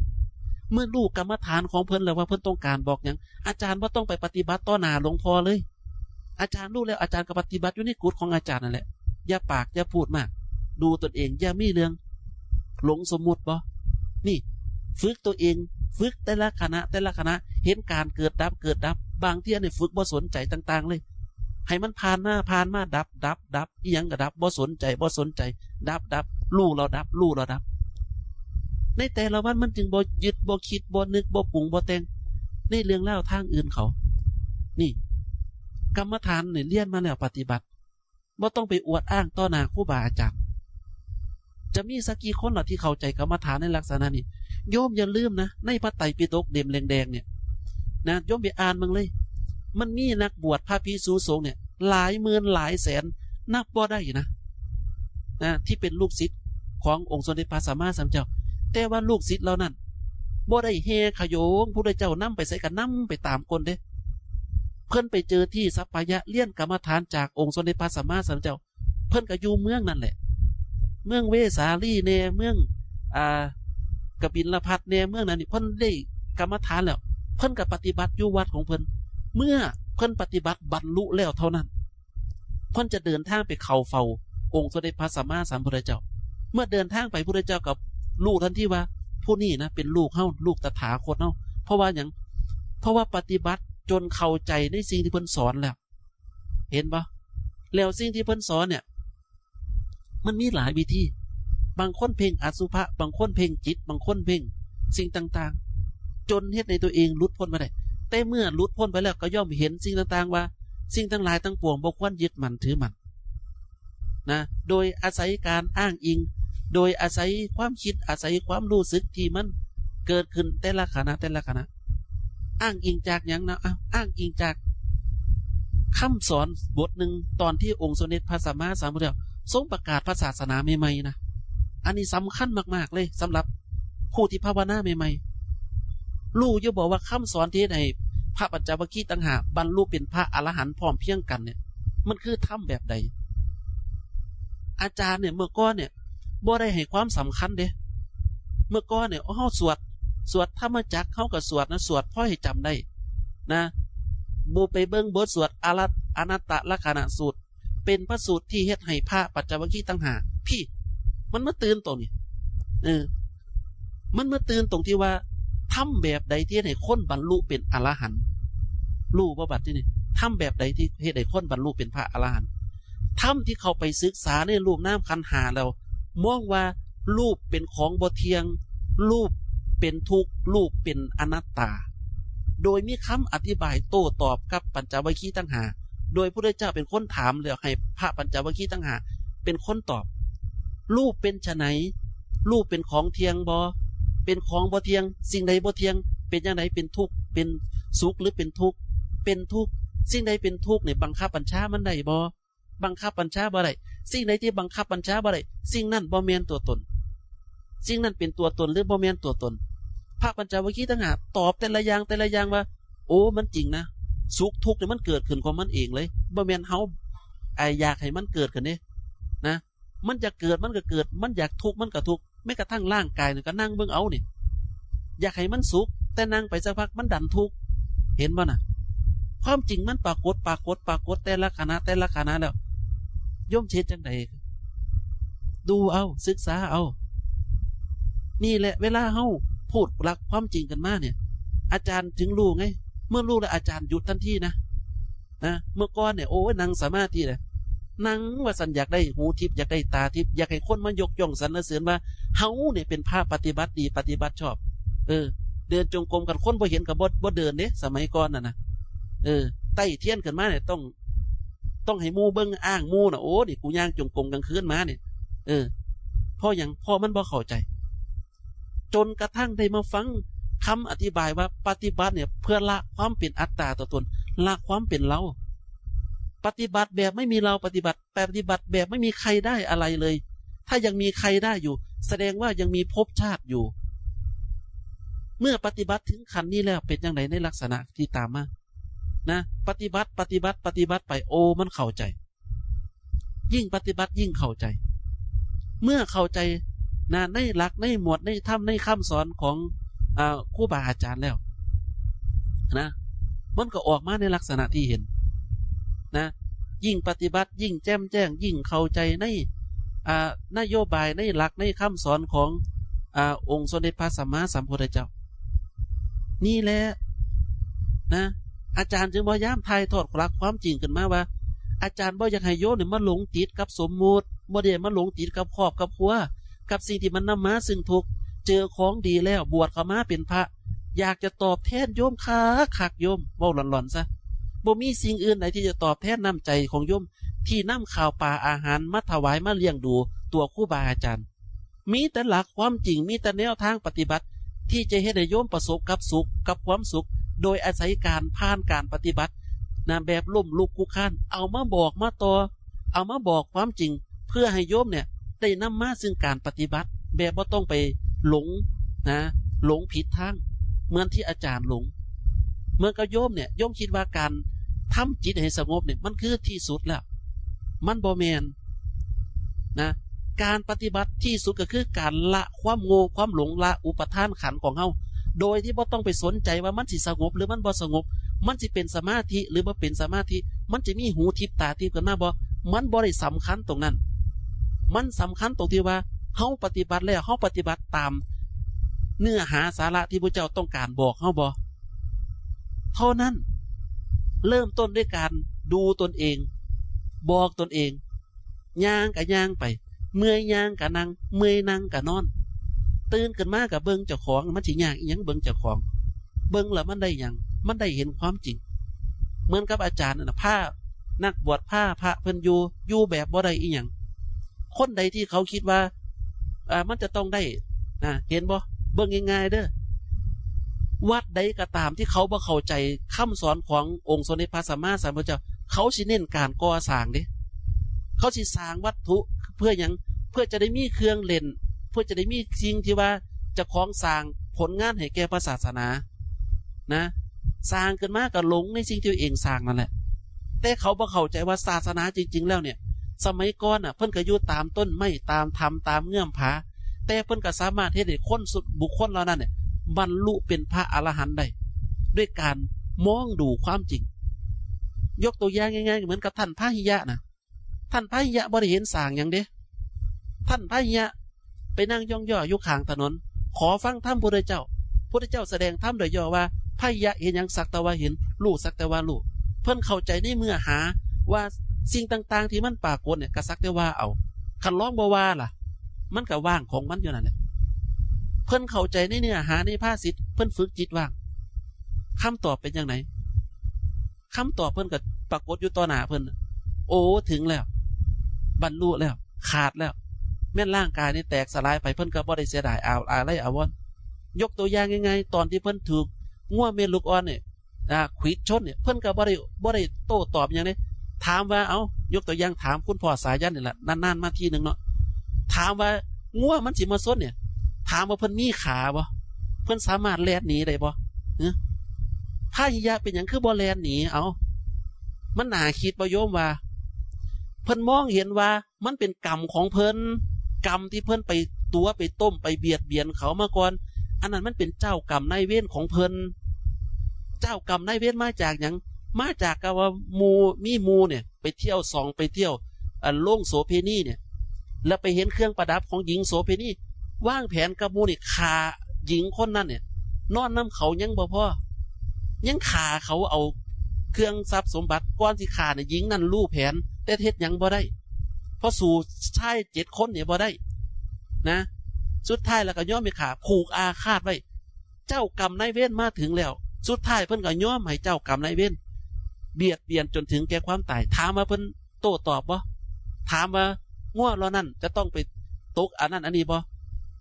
เมื่อรู้กรรมฐานของเพิ่นแล้วว่าเพิ่นต้องการบอกหยัง อาจารย์บ่ต้องไปปฏิบัติต่อหน้าหลวงพ่อเลย อาจารย์รู้แล้ว อาจารย์ก็ปฏิบัติอยู่ในกุฏิของอาจารย์นั่นแหละ อย่าปากอย่าพูดมาก ดูตนเอง อย่ามีเรื่องหลงสมมุติบ่ นี่ ฝึกตัวเอง ฝึกแต่ละขณะ แต่ละขณะ เห็นการเกิดดับ เกิดดับ บางเทื่อนี่ฝึกบ่สนใจต่างๆเลย ให้มันผ่านมา ผ่านมา ดับ ดับ ดับ อิหยังก็ดับ บ่สนใจ บ่สนใจ ดับ ดับ รู้แล้วดับ รู้แล้วดับ ในแต่ละวันมันจึงบ่ยึด บ่คิด บ่นึก บ่ปรุง บ่แต่ง ในเรื่องราวทางอื่นเขา นี่ กรรมฐานเนี่ยเรียนมาแล้วปฏิบัติ บ่ต้องไปอวดอ้างต่อหน้าครูบาอาจารย์ จะมีสักกี่คนล่ะที่เข้าใจกรรมฐานในลักษณะนี้ โยมอย่าลืมนะ ในพระไตรปิฎกเล่มแดงๆเนี่ยนะ โยมไปอ่านเบิ่งเลย มันมีนักบวชพระภิกษุสงฆ์เนี่ย หลายหมื่นหลายแสน นับบ่ได้นะ นะ ที่เป็นลูกศิษย์ขององค์สมเด็จพระสัมมาสัมพุทธเจ้า แต่ว่าลูกศิษย์เหล่านั้น บ่ได้แห่ขโยง พุทธเจ้านำไปไสก็นำไปตามคนเด้ เพิ่นไปเจอที่สัปปายะ เรียนกรรมฐานจากองค์สมเด็จพระสัมมาสัมพุทธเจ้า เพิ่นก็อยู่เมืองนั่นแหละ เมืองเวสาลีแน่ เมือง อ่า กบิลพัสดุ์แน่ เมืองนั้นนี่ เพิ่นได้กรรมฐานแล้ว เพิ่นก็ปฏิบัติอยู่วัดของเพิ่น เมื่อเพิ่นปฏิบัติบรรลุแล้วเท่านั้น เพิ่นจะเดินทางไปเข้าเฝ้าองค์สมเด็จพระสัมมาสัมพุทธเจ้า เมื่อเดินทางไป พุทธเจ้าก็รู้ทันทีว่า ผู้นี้นะ เป็นลูกเฮา ลูกตถาคตเฮา เพราะว่าหยัง เพราะว่าปฏิบัติจนเข้าใจในสิ่งที่เพิ่นสอนแล้ว เห็นบ่ แล้วสิ่งที่เพิ่นสอนเนี่ย มันมีหลายวิธี บางคนเพ่งอสุภะ บางคนเพ่งจิต บางคนเพ่งสิ่งต่างๆ จนเฮ็ดให้ตัวเองหลุดพ้นมาได้ แต่เมื่อหลุดพ้นไปแล้วก็ย่อมเห็นสิ่งต่างๆ ว่าสิ่งทั้งหลายทั้งปวงบ่ควรยึดมั่นถือมั่น นะ โดยอาศัยการอ้างอิง โดยอาศัยความคิด อาศัยความรู้สึกที่มันเกิดขึ้นแต่ละขณะ แต่ละขณะ อ้างอิงจากหยังนะ อ่ะ อ้างอิงจากคำสอนบทหนึ่ง ตอนที่องค์สมเด็จพระสัมมาสัมพุทธเจ้าทรงประกาศพระศาสนาใหม่ๆนะ อันนี้สำคัญมากๆเลยสำหรับผู้ที่ภาวนาใหม่ๆ รู้อยู่บอกว่าคำสอนที่ให้พระปัญจวัคคีย์ต่างหากบรรลุเป็นพระอรหันต์พร้อมเพรียงกันเนี่ย มันคือธรรมแบบใด อาจารย์เนี่ยเมื่อก่อนเนี่ยบ่ได้ให้ความสำคัญเด้ เมื่อก่อนเนี่ยเฮาสวด สวดธรรมจักรเฮาก็สวดนะ สวดพอให้จำได้นะ บ่ไปเบิ่งบทสวดอรัต อนัตตลักษณสูตร เป็นพระสูตรที่เฮ็ดให้พระปัญจวัคคีย์ต่างหาก พี่ มันมาตื่นตรงนี้ เออ มันมาตื่นตรงที่ว่าธรรมแบบใดที่เฮ็ดให้คนบรรลุเป็นอรหันต์ รู้บ่บัดที่นี่ ธรรมแบบใดที่เฮ็ดให้คนบรรลุเป็นพระอรหันต์ ธรรมที่เขาไปศึกษาในรูปนามขันธ์ห้าแล้ว มองว่ารูปเป็นของบ่เที่ยง รูปเป็นทุกข์ รูปเป็นอนัตตา โดยมีคำอธิบายโต้ตอบกับปัญจวัคคีย์ต่างหาก โดยพระพุทธเจ้าเป็นคนถามแล้วให้พระปัญจวัคคีย์ต่างหากเป็นคนตอบ รูปเป็นไฉน รูปเป็นของเที่ยงบ่ เป็นของบ่เที่ยง สิ่งใดบ่เที่ยง เป็นจั่งใด เป็นทุกข์ เป็นสุขหรือเป็นทุกข์ เป็นทุกข์ สิ่งใดเป็นทุกข์เนี่ยบังคับบัญชามันได้บ่ บังคับบัญชาบ่ได้ สิ่งใดที่บังคับบัญชาบ่ได้ สิ่งนั้นบ่แม่นตัวตน สิ่งนั้นเป็นตัวตนหรือบ่แม่นตัวตน พระปัญจวัคคีย์ต่างหากตอบแต่ละอย่างแต่ละอย่างว่า โอ้ มันจริงนะ สุขทุกข์เนี่ยมันเกิดขึ้นของมันเองเลย บ่แม่นเฮา ไอ้อยากให้มันเกิดขึ้นเด้นะ มันอยากเกิดมันก็เกิด มันอยากทุกข์มันก็ทุกข์ แม้กระทั่งร่างกายเนี่ยก็นั่งเบิ่งเอานี่ อยากให้มันสุข แต่นั่งไปสักพักมันดันทุกข์ เห็นบ่น่ะ ความจริงมันปรากฏ ปรากฏ ปรากฏแต่ละขณะ แต่ละขณะแล้ว โยมสิเฮ็ดจั่งใด ดูเอา ศึกษาเอา นี่แหละเวลาเฮาพูดหลักความจริงกันมาเนี่ย อาจารย์ถึงรู้ไง เมื่อรู้แล้วอาจารย์หยุดทันทีนะ นะ เมื่อก่อนเนี่ย โอ้ย นั่งสมาธิเลย นั่งว่าซั่น อยากได้หูทิพย์ อยากได้ตาทิพย์ อยากให้คนมายกย่องสรรเสริญว่าเฮาเนี่ยเป็นพระปฏิบัติดี ปฏิบัติชอบ เออ เดินจงกรม คันคนบ่เห็นก็บ่ บ่เดินเด้ สมัยก่อนน่ะนะ เออ ไต้เทียนขึ้นมาเนี่ยต้อง ต้องให้หมู่เบิ่งอ้างหมู่น่ะ โอ้ นี่กูย่างจงกรมกลางคืนมาเนี่ย เออ เพราะหยัง เพราะมันบ่เข้าใจ จนกระทั่งได้มาฟังคำอธิบายว่าปฏิบัติเนี่ยเพื่อละความเป็นอัตตาตัวตน ละความเป็นเรา ปฏิบัติแบบไม่มีเรา ปฏิบัติ ปฏิบัติแบบไม่มีใครได้อะไรเลย ถ้ายังมีใครได้อยู่ แสดงว่ายังมีภพชาติอยู่ เมื่อปฏิบัติถึงขั้นนี้แล้วเป็นจั่งใดในลักษณะที่ตามมา นะ ปฏิบัติ ปฏิบัติ ปฏิบัติไป โอ้ มันเข้าใจ ยิ่งปฏิบัติยิ่งเข้าใจ เมื่อเข้าใจนะ ในหลัก ในหมวด ในธรรม ในคำสอนของ อ่า ครูบาอาจารย์แล้วนะ มันก็ออกมาในลักษณะที่เห็นนะ ยิ่งปฏิบัติยิ่งแจ่มแจ้ง ยิ่งเข้าใจใน อ่า นโยบาย ในหลัก ในคำสอนของ อ่า องค์สมเด็จพระสัมมาสัมพุทธเจ้า นี่แหละนะ อาจารย์จึงพยายามถ่ายทอดหลักความจริงขึ้นมาว่า อาจารย์บ่อยากให้โยมเนี่ยมาหลงติดกับสมมุติ บ่ได้มาหลงติดกับครอบกับครัว กับสิ่งที่มันนำมาซึ่งทุกข์ เจอของดีแล้วบวชเข้ามาเป็นพระ อยากจะตอบแทนโยมคักคัก โยม เว้าหลอนๆซะ บ่มีสิ่งอื่นใดที่จะตอบแทนน้ำใจของโยม ที่นำข้าวปลาอาหารมาถวายมาเลี้ยงดูตัวครูบาอาจารย์ มีแต่หลักความจริง มีแต่แนวทางปฏิบัติ ที่จะเฮ็ดให้โยมประสบกับสุข กับความสุข โดยอาศัยการผ่านการปฏิบัตินะ แบบล้มลุกคลุกคลาน เอามาบอกมาต่อ เอามาบอกความจริง เพื่อให้โยมเนี่ยได้นำมาซึ่งการปฏิบัติ แบบบ่ต้องไปหลงนะ หลงผิดทาง เหมือนที่อาจารย์หลง เหมือนกับโยมเนี่ย โยมคิดว่าการทำจิตให้สงบเนี่ย มันคือที่สุดแล้ว มันบ่แม่นนะ การปฏิบัติที่สุดก็คือการละความโง่ความหลง ละอุปาทานขันธ์ของเฮา โดยที่บ่ต้องไปสนใจว่ามันสิสงบหรือมันบ่สงบ มันสิเป็นสมาธิหรือบ่เป็นสมาธิ มันจะมีหูทิพย์ตาทิพย์ขึ้นมาบ่ มันบ่ได้สำคัญตรงนั้น มันสำคัญตรงที่ว่าเฮาปฏิบัติแล้ว เฮาปฏิบัติตามเนื้อหาสาระที่พระเจ้าต้องการบอกเฮาบ่ เท่านั้น เริ่มต้นด้วยการดูตนเอง บอกตนเอง ย่างก็ย่างไป เมื่อยย่างก็นั่ง เมื่อยนั่งก็นอน ตื่นขึ้นมาก็เบิ่งเจ้าของ มันสิยากอิหยังเบิ่งเจ้าของ เบิ่งแล้วมันได้หยัง มันได้เห็นความจริง เหมือนกับอาจารย์นั่นน่ะ พานักบวช พาพระเพิ่นอยู่ อยู่แบบบ่ได้อิหยัง คนใดที่เขาคิดว่าอ่ามันจะต้องได้นะ เห็นบ่ เบิ่งง่ายๆเด้อ วัดใดก็ตามที่เขาบ่เข้าใจคำสอนขององค์สมเด็จพระสัมมาสัมพุทธเจ้า เขาสิเน้นการก่อสร้างเด้ เขาสิสร้างวัตถุเพื่อหยัง เพื่อจะได้มีเครื่องเล่น เพื่อจะได้มีสิ่งที่ว่าเจ้าของสร้างผลงานให้แก่พระศาสนานะ สร้างขึ้นมาก็หลงในสิ่งที่ตัวเองสร้างนั่นแหละ แต่เขาบ่เข้าใจว่าศาสนาจริงๆแล้วเนี่ย สมัยก่อนน่ะ เพิ่นก็อยู่ตามต้นไม้ ตามถ้ำ ตามเงื้อมผา แต่เพิ่นก็สามารถเฮ็ดให้คนสุดบุคคลเหล่านั้นเนี่ย บรรลุเป็นพระอรหันต์ได้ ด้วยการมองดูความจริง ยกตัวอย่างง่ายๆ เหมือนกับท่านพาหิยะนะ ท่านพาหิยะบ่ได้เห็นสร้างหยังเด้ ท่านพาหิยะไปนั่งย่องย่ออยู่ข้างถนน ขอฟังธรรมพุทธเจ้า พุทธเจ้าแสดงธรรมโดยย่อว่า พาหิยะเห็นหยัง สักแต่ว่าเห็น รู้สักแต่ว่ารู้ เพิ่นเข้าใจในเนื้อหาว่าสิ่งต่างๆที่มันปรากฏเนี่ย ก็สักแต่ว่าเอา คันลองบ่ว่าล่ะ มันก็ว่างของมันอยู่นั่นแหละ เพิ่นเข้าใจในเนื้อหาในภาษิต เพิ่นฝึกจิตว่าง คำตอบเป็นจั่งใด คำตอบเพิ่นก็ปรากฏอยู่ต่อหน้าเพิ่นน่ะ โอ้ ถึงแล้ว บรรลุแล้ว ขาดแล้ว แม่นร่างกายนี่แตกสลายไป เพิ่นก็บ่ได้เสียดายอาลัยอาวรณ์ ยกตัวอย่างง่ายๆ ตอนที่เพิ่นถูกงัวแม่ลูกอ่อนเนี่ย อ่า ขวิดชนเนี่ย เพิ่นก็บ่ได้ บ่ได้โต้ตอบหยังเด้ ถามว่า เอ้า ยกตัวอย่าง ถามคุณพ่อสายันนี่แหละ นานๆมาทีหนึ่งเนาะ ถามว่างัวมันสิมาชนเนี่ย ถามว่าเพิ่นมีขาบ่ เพิ่นสามารถแล่นหนีได้บ่ ฮะ พาหิยะเป็นหยังคือบ่แล่นหนี เอ้า มันน่าคิดบ่โยมว่า เพิ่นมองเห็นว่ามันเป็นกรรมของเพิ่น กรรมที่เพิ่นไปตั๋วไปต้มไปเบียดเบียนเขามาก่อน อันนั้นมันเป็นเจ้ากรรมนายเวรของเพิ่น เจ้ากรรมนายเวรมาจากหยัง มาจากกับว่าหมู่ มีหมู่เนี่ย ไปเที่ยวส่อง ไปเที่ยว อันโรงโสเภณีเนี่ย แล้วไปเห็นเครื่องประดับของหญิงโสเภณี วางแผนกับหมู่นี่ฆ่าหญิงคนนั้นเนี่ย นอนนำเขายังบ่พอ ยังฆ่าเขาเอาเครื่องทรัพย์สมบัติ ก่อนสิฆ่าเนี่ยหญิงนั่นรู้แผน แต่เฮ็ดหยังบ่ได้ เพราะสู้ชายเจ็ดคนเนี่ยบ่ได้นะ สุดท้ายแล้วก็ยอมให้ฆ่า ผูกอาฆาตไว้ เจ้ากรรมนายเวรมาถึงแล้ว สุดท้ายเพิ่นก็ยอมให้เจ้ากรรมนายเวรเบียดเบียนจนถึงแก่ความตาย ถามว่าเพิ่นโต้ตอบบ่ ถามว่างัวเหล่านั้นจะต้องไปตกอันนั้นอันนี้บ่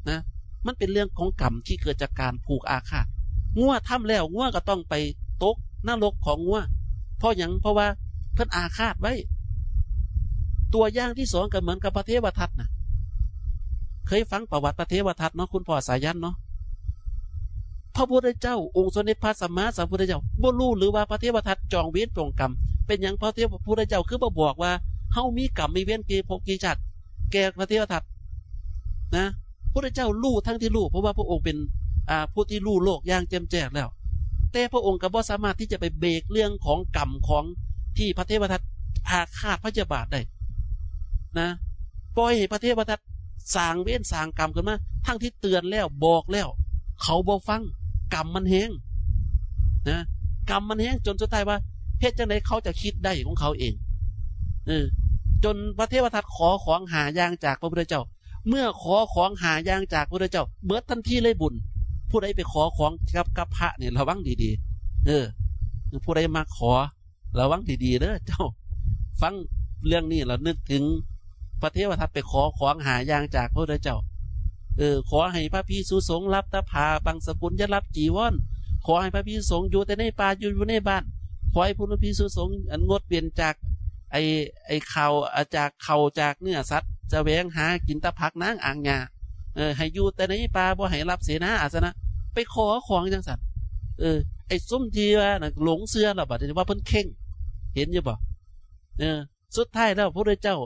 นะ มันเป็นเรื่องของกรรมที่เกิดจากการผูกอาฆาต งัวทำแล้ว งัวก็ต้องไปตกนรกของงัว เพราะหยัง เพราะว่าเพิ่นอาฆาตไว้ ตัวอย่างที่สองก็เหมือนกับพระเทวทัตนะ เคยฟังประวัติพระเทวทัตเนาะ คุณพ่อสายันเนาะ พระพุทธเจ้า องค์สมเด็จพระสัมมาสัมพุทธเจ้า บ่รู้หรือว่าพระเทวทัตจองเวรจองกรรม เป็นหยังพระเทว พุทธเจ้าคือบ่บอกว่าเฮามีกรรมมีเวรกี่ภพกี่ชาติ แก่พระเทวทัตนะ พุทธเจ้ารู้ทั้งที่รู้ เพราะว่าพระองค์เป็น อ่า ผู้ที่รู้โลกอย่างแจ่มแจ้งแล้ว แต่พระองค์ก็บ่สามารถที่จะไปเบรกเรื่องของกรรมของที่พระเทวทัตอาฆาตพยาบาทได้นะ ปล่อยให้พระเทวทัตสร้างเวรสร้างกรรมขึ้นมา ทั้งที่เตือนแล้วบอกแล้ว เขาบ่ฟัง กรรมมันแฮงนะ กรรมมันแฮงจนสุดท้ายว่า เฮ็ดจั่งใดเขาจะคิดได้ของเขาเอง เออ จนพระเทวทัตขอของห้าอย่างจากพระพุทธเจ้า เมื่อขอของห้าอย่างจากพระพุทธเจ้า เบิดทันทีเลยบุญ ผู้ใดไปขอของกับ กับพระเนี่ยระวังดีๆ เออ ผู้ใดมาขอ ระวังดีๆเด้อเจ้า ฟังเรื่องนี้แล้วนึกถึงพระเทวทัตไปขอของห้าอย่างจากพระพุทธเจ้า เออ ขอให้พระภิกษุสงฆ์รับตะผาบังสกุล อย่ารับจีวร ขอให้พระภิกษุสงฆ์อยู่แต่ในป่า อยู่ อยู่ในบ้าน ขอให้พระภิกษุสงฆ์อันงดเว้นจากไอ้ ไอ้ข้าว อ่า จากข้าวจากเนื้อสัตว์ แสวงหากินแต่ผักหนางอ่างหญ้า เออ ให้อยู่แต่ในป่า บ่ให้รับเสนาอาสนะ ไปขอของจั่งซั่น เออ ไอ้ซุมที่ว่าน่ะหลงเชื่อแล้วบัดนี้ว่าเพิ่นเข่ง เห็นอยู่บ่ เออ สุดท้ายแล้วพระพุทธเจ้า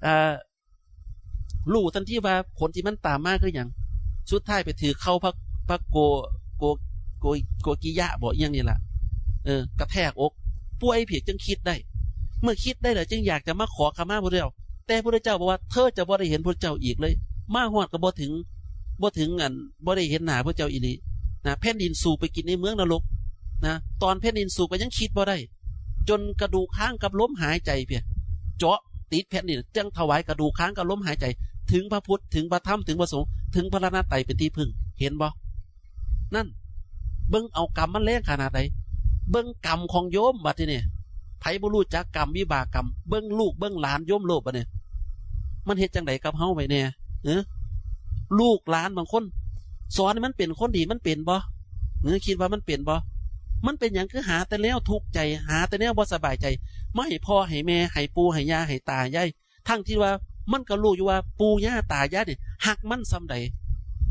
อ่า รู้ทันทีว่าผลที่มันตามมาคือหยัง สุดท้ายไปถืกเข่าพระ พระโก โก โก โกกิยะบ่ อิหยังนี่ล่ะ เออ กระแทกอก ป่วยเพียงจึงคิดได้ เมื่อคิดได้แล้วจึงอยากจะมาขอขมาพระพุทธเจ้า แต่พระพุทธเจ้าบอกว่า เธอจะบ่ได้เห็นพระพุทธเจ้าอีกเลย มาฮอดก็บ่ถึง บ่ถึงอัน บ่ได้เห็นหน้าพระพุทธเจ้าอีหลีนะ แผ่นดินสูบไปกินในเมืองนรกนะ ตอนแผ่นดินสูบก็ยังคิดบ่ได้ จนกระดูกค้างกับลมหายใจเพียง เจาะติดแผ่นดิน จั่งถวายกระดูกค้างกับลมหายใจ ถึงพระพุทธ ถึงพระธรรม ถึงพระสงฆ์ ถึงพระรัตนตรัยเป็นที่พึ่ง เห็นบ่ นั่น เบิ่งเอากรรมมันแรงขนาดใด เบิ่งกรรมของโยมบัดนี้เนี่ย ไผบ่รู้จักกรรมวิบากกรรม เบิ่งลูกเบิ่งหลานโยมโลภบัดนี้ มันเฮ็ดจั่งใดกับเฮาไว้แน่ เออ ลูกหลานบางคน สอนให้มันเป็นคนดี มันเป็นบ่ เออ คิดว่ามันเป็นบ่ มันเป็นหยังคือหาแต่แนวทุกข์ใจ หาแต่แนวบ่สบายใจ มาให้พ่อให้แม่ ให้ปู่ให้ย่า ให้ตายาย ทั้งที่ว่ามันก็รู้อยู่ว่าปู่ย่าตายายนี่ฮักมันส่ำใด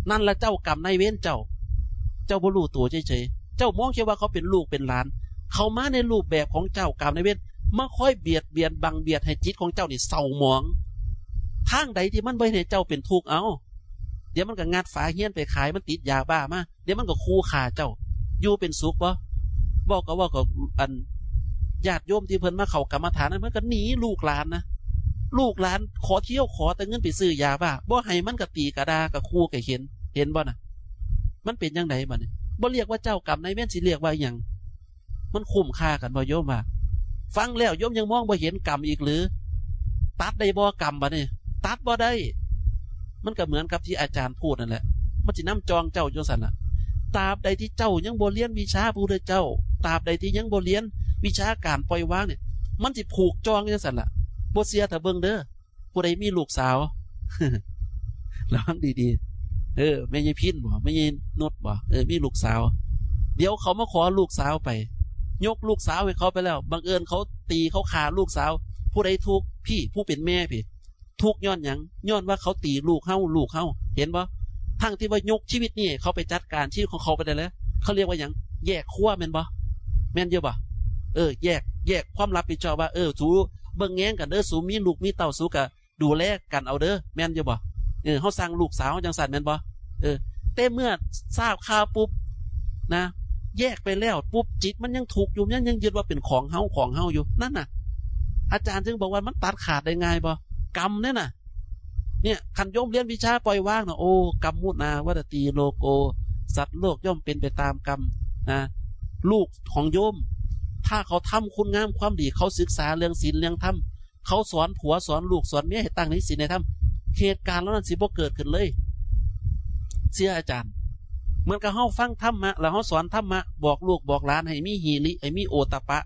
นั่นละเจ้ากรรมนายเวรเจ้า เจ้าบ่รู้ตัวเฉยๆ เจ้ามองแค่ว่าเขาเป็นลูกเป็นหลาน เขามาในรูปแบบของเจ้ากรรมนายเวร มาคอยเบียดเบียนบังเบียดให้จิตของเจ้านี่เศร้าหมอง ทางใดที่มันบ่ให้เจ้าเป็นทุกข์ เอา เดี๋ยวมันก็งัดฝาเฮียนไปขาย มันติดยาบ้ามา เดี๋ยวมันก็คู่ฆ่าเจ้า อยู่เป็นสุขบ่ เว้าก็เว้ากับอันญาติโยมที่เพิ่นมาเข้ากรรมฐานนั้น เพิ่นก็หนีลูกหลานนะ ลูกหลานขอเที่ยวขอแต่เงินไปซื้อยาบ้า บ่ให้มันก็ตีก็ด่าก็คู่ก็เห็น เห็นบ่น่ะ มันเป็นจั่งใดบัดนี้ บ่เรียกว่าเจ้ากรรมนายเวร สิเรียกว่าอิหยัง มันคุ้มค่ากันบ่โยมว่า ฟังแล้วโยมยังมองบ่เห็นกรรมอีกหรือ ตัดได้บ่กรรมบัดนี้ ตัดบ่ได้ มันก็เหมือนกับที่อาจารย์พูดนั่นแหละ มันสินำจองเจ้าจั่งซั้นล่ะ ตราบใดที่เจ้ายังบ่เรียนวิชาพระพุทธเจ้า ตราบใดที่ยังบ่เรียนวิชาการปล่อยวางเนี่ย มันสิผูกจองจั่งซั้นล่ะ บ่เชื่อถ้าเบิ่งเด้อ ผู้ใดมีลูกสาว ระวังดีๆ เออ แม่ยายพินบ่ แม่ยายนุชบ่ เออ มีลูกสาว เดี๋ยวเขามาขอลูกสาวไป ยกลูกสาวให้เขาไปแล้ว บังเอิญเขาตีเขาฆ่าลูกสาว ผู้ใดทุกข์ พี่ ผู้เป็นแม่พี่ ทุกข์ย้อนหยัง ย้อนว่าเขาตีลูกเฮา ลูกเฮา เห็นบ่ ทั้งที่ว่ายกชีวิตนี่เขาไปจัดการชีวิตของเขาไปได้แล้ว เขาเรียกว่าหยัง แยกครัวแม่นบ่ แม่นอยู่บ่ เออ แยก แยกความรับผิดชอบว่า เออ สูเบิ่งแยงกันเด้อ สูมีลูกมีเต้า สูกะดูแลกันเอาเด้อ แม่นอยู่บ่ เออ เฮาสั่งลูกสาวจั่งซั้นแม่นบ่ เออ แต่เมื่อทราบข่าวปุ๊บนะ แยกไปแล้วปุ๊บ จิตมันยังทุกข์อยู่ มันยังยึดว่าเป็นของเฮา ของเฮาอยู่ นั่นน่ะ อาจารย์จึงบอกว่ามันตัดขาดได้ง่ายบ่ กรรมเนี่ยน่ะ เนี่ย คันโยมเรียนวิชาปล่อยวางน่ะ โอ้ กรรมมุนาวัตตีโลโก สัตว์โลกย่อมเป็นไปตามกรรมนะ ลูกของโยม ถ้าเขาทำคุณงามความดี เขาศึกษาเรื่องศีลเรื่องธรรม เขาสอนผัวสอนลูกสอนเมียให้ตั้งในศีลในธรรม เหตุการณ์เหล่านั้นสิบ่เกิดขึ้นเลย เชื่ออาจารย์ เหมือนกับเฮาฟังธรรมะ แล้วเฮาสอนธรรมะ บอกลูกบอกหลานให้มีหิริ ให้มีโอตตัปปะ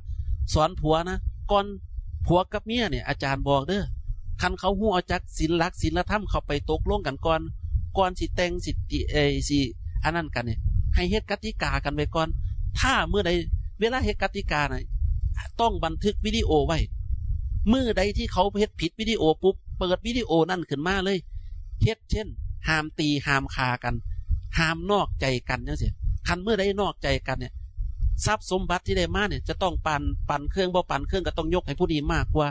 สอนผัวนะ ก่อนผัวกับเมียเนี่ย อาจารย์บอกเด้อ คันเขาฮู้เอาจักศีลหลักศีลธรรม เขาไปตกลงกันก่อน ก่อนสิแต่งสิติ เอ่อ สิอันนั้นกันเนี่ย ให้เฮ็ดกติกากันไว้ก่อน ถ้ามื้อใด เวลาเฮ็ดกติกาน่ะ ต้องบันทึกวิดีโอไว้ มื้อใดที่เขาเฮ็ดผิดวิดีโอปุ๊บ เปิดวิดีโอนั่นขึ้นมาเลย เฮ็ดเช่น ห้ามตี ห้ามฆ่ากัน ห้ามนอกใจกันจั่งซี้ คันมื้อใดนอกใจกันเนี่ย ทรัพย์สมบัติที่ได้มาเนี่ย จะต้องปัน ปันเครื่อง บ่ปันเครื่องก็ต้องยกให้ผู้นี้มากกว่า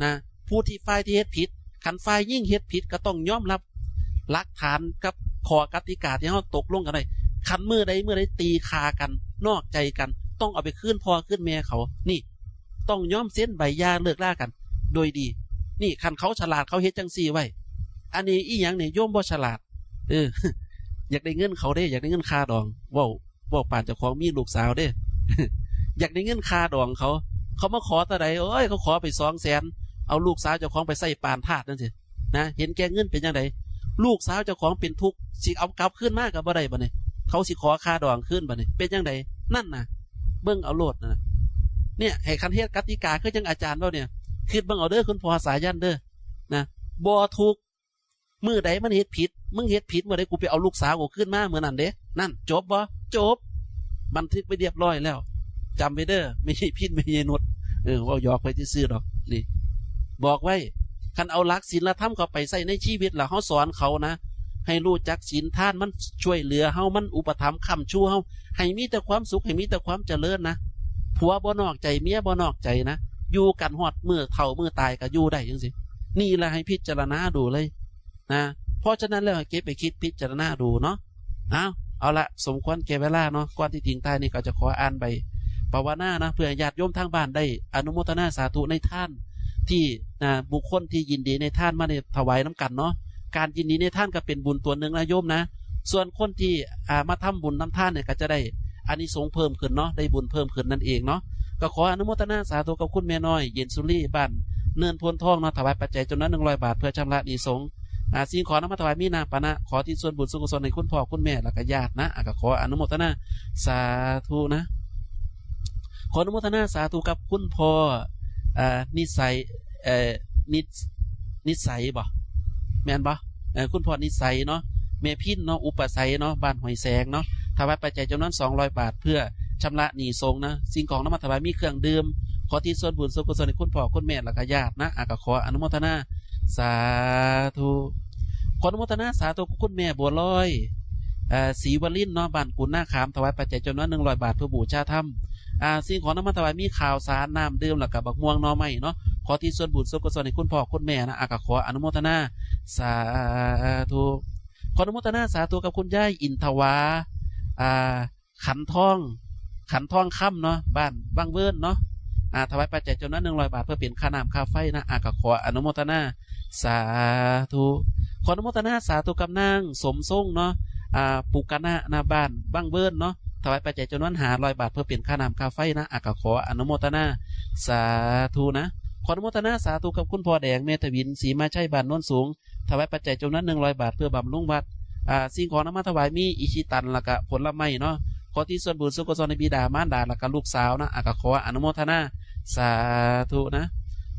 นะ ผู้ที่ฝ่ายที่เฮ็ดผิด คันฝ่ายหญิงเฮ็ดผิดก็ต้องยอมรับหลักฐานกับข้อกติกาที่เฮาตกลงกันไว้ คันมื้อใดมื้อใดตีฆ่ากัน นอกใจกัน ต้องเอาไปคืนพ่อคืนแม่เขา นี่ ต้องยอมเซ็นใบหย่าเลิกลากัน โดยดี นี่ คันเขาฉลาดเขาเฮ็ดจั่งซี้ไว้ อันนี้อีหยังเนี่ย โยมบ่ฉลาด เออ อยากได้เงินเขาเด้ อยากได้เงินค่าดอง เว้า เว้าปานเจ้าของมีลูกสาวเด้ อยากได้เงินค่าดองเขา เขามาขอเท่าใด โอ้ย เขาขอไปสองแสน เอาลูกสาวเจ้าของไปใส่ปานทาสจั่งซี้ นะ เห็นแก่เงินเป็นจั่งใด ลูกสาวเจ้าของเป็นทุกข์ สิเอากลับคืนมาก็บ่ได้บัดนี้ เขาสิขอค่าดองคืนบัดนี้ เป็นจั่งใด นั่นน่ะ เบิ่งเอาโลดน่ะ เนี่ย ให้คันเฮ็ดกติกาคือจั่งอาจารย์เว้าเนี่ย คิดเบิ่งเอาเด้อคุณพ่อสายันเด้อ นะ บ่ทุกข์ มื้อใดมันเฮ็ดผิด มึงเฮ็ดผิดมื้อใด กูไปเอาลูกสาวกูคืนมามื้อนั้นเด้ นั่น จบบ่ จบ บันทึกไว้เรียบร้อยแล้ว จำไว้เด้อ แม่ยายพิน แม่ยายนุช เออ เว้าหยอกไปซื่อๆดอก นี่ บอกไว้ คันเอาหลักศีลธรรมเข้าไปใช้ในชีวิต แล้วเฮาสอนเขานะ ให้รู้จักศีลทาน มันช่วยเหลือเฮา มันอุปถัมภ์ค้ำชูเฮา ให้มีแต่ความสุข ให้มีแต่ความเจริญนะ ผัวบ่นอกใจ เมียบ่นอกใจนะ อยู่กันฮอดมื้อเฒ่ามื้อตายก็อยู่ได้จั่งซี้ นี่ล่ะให้พิจารณาดูเลย นะ เพราะฉะนั้นแล้วให้เก็บไปคิดพิจารณาดูเนาะ เอา เอาละ สมควรแก่เวลาเนาะ ก่อนที่ทิ้งท้ายนี่ก็จะขออ่านใบภาวนานะ เพื่อญาติโยมทางบ้านได้อนุโมทนาสาธุในทานที่ นะ บุคคลที่ยินดีในทานมาได้ถวายนำกันเนาะ การยินดีในทานก็เป็นบุญตัวหนึ่งนะโยมนะ ส่วนคนที่ อ่า มาทำบุญนำทานเนี่ยก็จะได้อานิสงส์เพิ่มขึ้นเนาะ ได้บุญเพิ่มขึ้นนั่นเองเนาะ ก็ขออนุโมทนาสาธุกับคุณแม่น้อย เย็นสุรี บ้านเนินโพนทองเนาะ ถวายปัจจัยจำนวนหนึ่งร้อยบาท เพื่อชำระหนี้สงฆ์ อ่า สิ่งของนำมาถวายมีน้ำปานะ ขอที่ส่วนบุญส่วนกุศลให้คุณพ่อคุณแม่แล้วก็ญาตินะ อ่ะ ก็ขออนุโมทนาสาธุนะ ขออนุโมทนาสาธุกับคุณพ่อ อ่า นิสัย เอ่อ นิส นิสัยบ่ แม่นบ่ เอ่อ คุณพ่อนิสัยเนาะ แม่พินเนาะ อุปไสยเนาะ บ้านห้วยแสงเนาะ ถวายปัจจัยจำนวนสองร้อยบาท เพื่อชำระหนี้สงฆ์นะ สิ่งของนำมาถวายมีเครื่องดื่ม ขอที่ส่วนบุญส่วนกุศลให้คุณพ่อคุณแม่แล้วก็ญาตินะ อ่ะ ก็ขออนุโมทนา สาธุ ขออนุโมทนาสาธุกับคุณแม่บัวลอย เอ่อ ศรีวลินเนาะ บ้านกุนนาขาม ถวายปัจจัยจำนวนหนึ่งร้อยบาท เพื่อบูชาธรรม อ่า สิ่งของนำมาถวายมีข้าวสาร น้ำดื่ม แล้วก็บักม่วงหน่อไม้เนาะ ขอที่ส่วนบุญส่วนกุศลให้คุณพ่อคุณแม่นะ อ่ะ ก็ขออนุโมทนา สาธุ ขออนุโมทนาสาธุกับคุณยายอินทวา อ่า ขันทอง ขันทองคำเนาะ บ้านวังเวินเนาะ อ่า ถวายปัจจัยจำนวนหนึ่งร้อยบาท เพื่อเป็นค่าน้ำค่าไฟนะ อ่ะ ก็ขออนุโมทนา สาธุ ขออนุโมทนาสาธุกับนางสมทรงเนาะ อ่า ปุกกะนะนะ บ้านวังเวินเนาะ ถวายปัจจัยจำนวนห้าร้อยบาท เพื่อเป็นค่าน้ำค่าไฟนะ อ่ะ ก็ขออนุโมทนา สาธุนะ ขออนุโมทนาสาธุกับคุณพ่อแดง แม่ทวิน ศรีมาชัย บ้านโนนสูง ถวายปัจจัยจำนวนหนึ่งร้อยบาท เพื่อบำรุงวัด อ่า สิ่งของนำมาถวายมีอิชิตัน แล้วก็ผลไม้เนาะ ขอที่ส่วนบุญส่วนกุศลให้บิดามารดา แล้วก็ลูกสาวนะ อ่ะ ก็ขออนุโมทนา สาธุนะ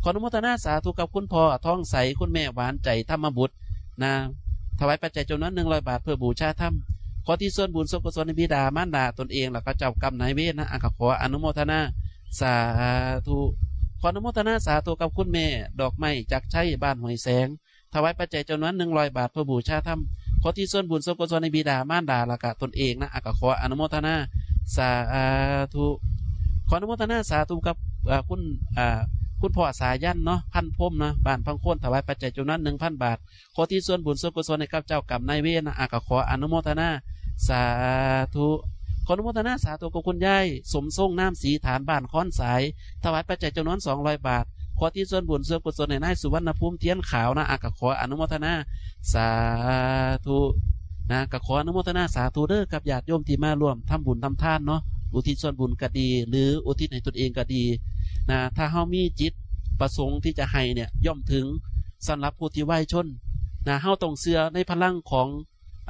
ขออนุโมทนาสาธุกับคุณพ่อทองใส คุณแม่หวานใจธรรมบุตรนะ ถวายปัจจัยจำนวนหนึ่งร้อยบาท เพื่อบูชาธรรม ขอที่ส่วนบุญส่วนกุศลให้บิดามารดาตนเอง แล้วก็เจ้ากรรมนายเวรนะ อ่ะ ก็ขออนุโมทนา สาธุ ขออนุโมทนาสาธุกับคุณแม่ดอกไม้จักรชัย บ้านห้วยแสง ถวายปัจจัยจำนวนหนึ่งร้อยบาท เพื่อบูชาธรรม ขอที่ส่วนบุญส่วนกุศลให้บิดามารดา แล้วก็ตนเองนะ อ่ะ ก็ขออนุโมทนา สาธุ ขออนุโมทนาสาธุกับ เอ่อ คุณ อ่า คุณพ่อสายันเนาะ พันพรหมเนาะ บ้านพังโคน ถวายปัจจัยจำนวนหนึ่งพันบาท ขอที่ส่วนบุญส่วนกุศลให้กับเจ้ากรรมนายเวรนะ อ่ะ ก็ขออนุโมทนา สาธุ ขออนุโมทนาสาธุกับคุณยายสมทรง นามศรี ฐานบ้านค้อนสาย ถวายปัจจัยจำนวนสองร้อยบาท ขอที่ส่วนบุญส่วนกุศลให้นายสุวรรณภูมิ เทียนขาวนะ อ่ะ ก็ขออนุโมทนา สาธุนะ ก็ขออนุโมทนาสาธุเด้อ กับญาติโยมที่มาร่วมทำบุญทำทานเนาะ อุทิศส่วนบุญก็ดี หรืออุทิศให้ตนเองก็ดีนะ ถ้าเฮามีจิตประสงค์ที่จะให้เนี่ย ย่อมถึง สำหรับผู้ที่วายชนนะ เฮาต้องเชื่อในพลังของ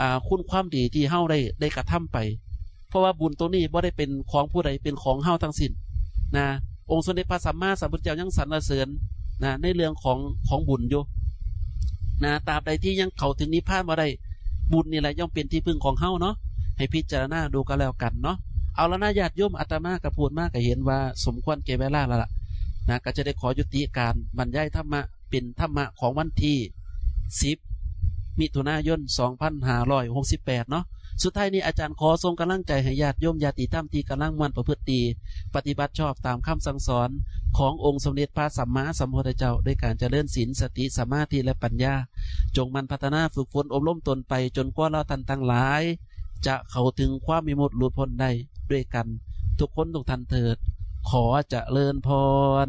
อ่า คุณความดีที่เฮาได้ ได้กระทำไป เพราะว่าบุญตรงนี้บ่ได้เป็นของผู้ใด เป็นของเฮาทั้งสิ้นนะ องค์สมเด็จพระสัมมาสัมพุทธเจ้ายังสรรเสริญนะ ในเรื่องของ ของบุญอยู่นะ ตราบใดที่ยังเข้าถึงนิพพานบ่ได้ บุญนี่แหละย่อมเป็นที่พึ่งของเฮาเนาะ ให้พิจารณาดูก็แล้วกันเนาะ เอาละนะญาติโยม อาตมาก็พูดมาก็เห็นว่าสมควรแก่เวลาแล้วล่ะนะ ก็จะได้ขอยุติการบรรยายธรรมะ เป็นธรรมะของวันที่สิบ มิถุนายน สองพันห้าร้อยหกสิบแปด เนาะ สุดท้ายนี้อาจารย์ขอส่งกำลังใจให้ญาติโยมญาติธรรมที่กำลังม่วนประพฤติดี ปฏิบัติชอบตามคำสั่งสอนขององค์สมเด็จพระสัมมาสัมพุทธเจ้า ด้วยการเจริญศีล สติ สมาธิ และปัญญา จงหมั่นพัฒนาฝึกฝนอบรมตนไปจนกว่าเราท่านทั้งหลาย จะเข้าถึงความวิมุตติหลุดพ้นได้ด้วยกันทุกคนทุกท่านเถิด ขอเจริญพร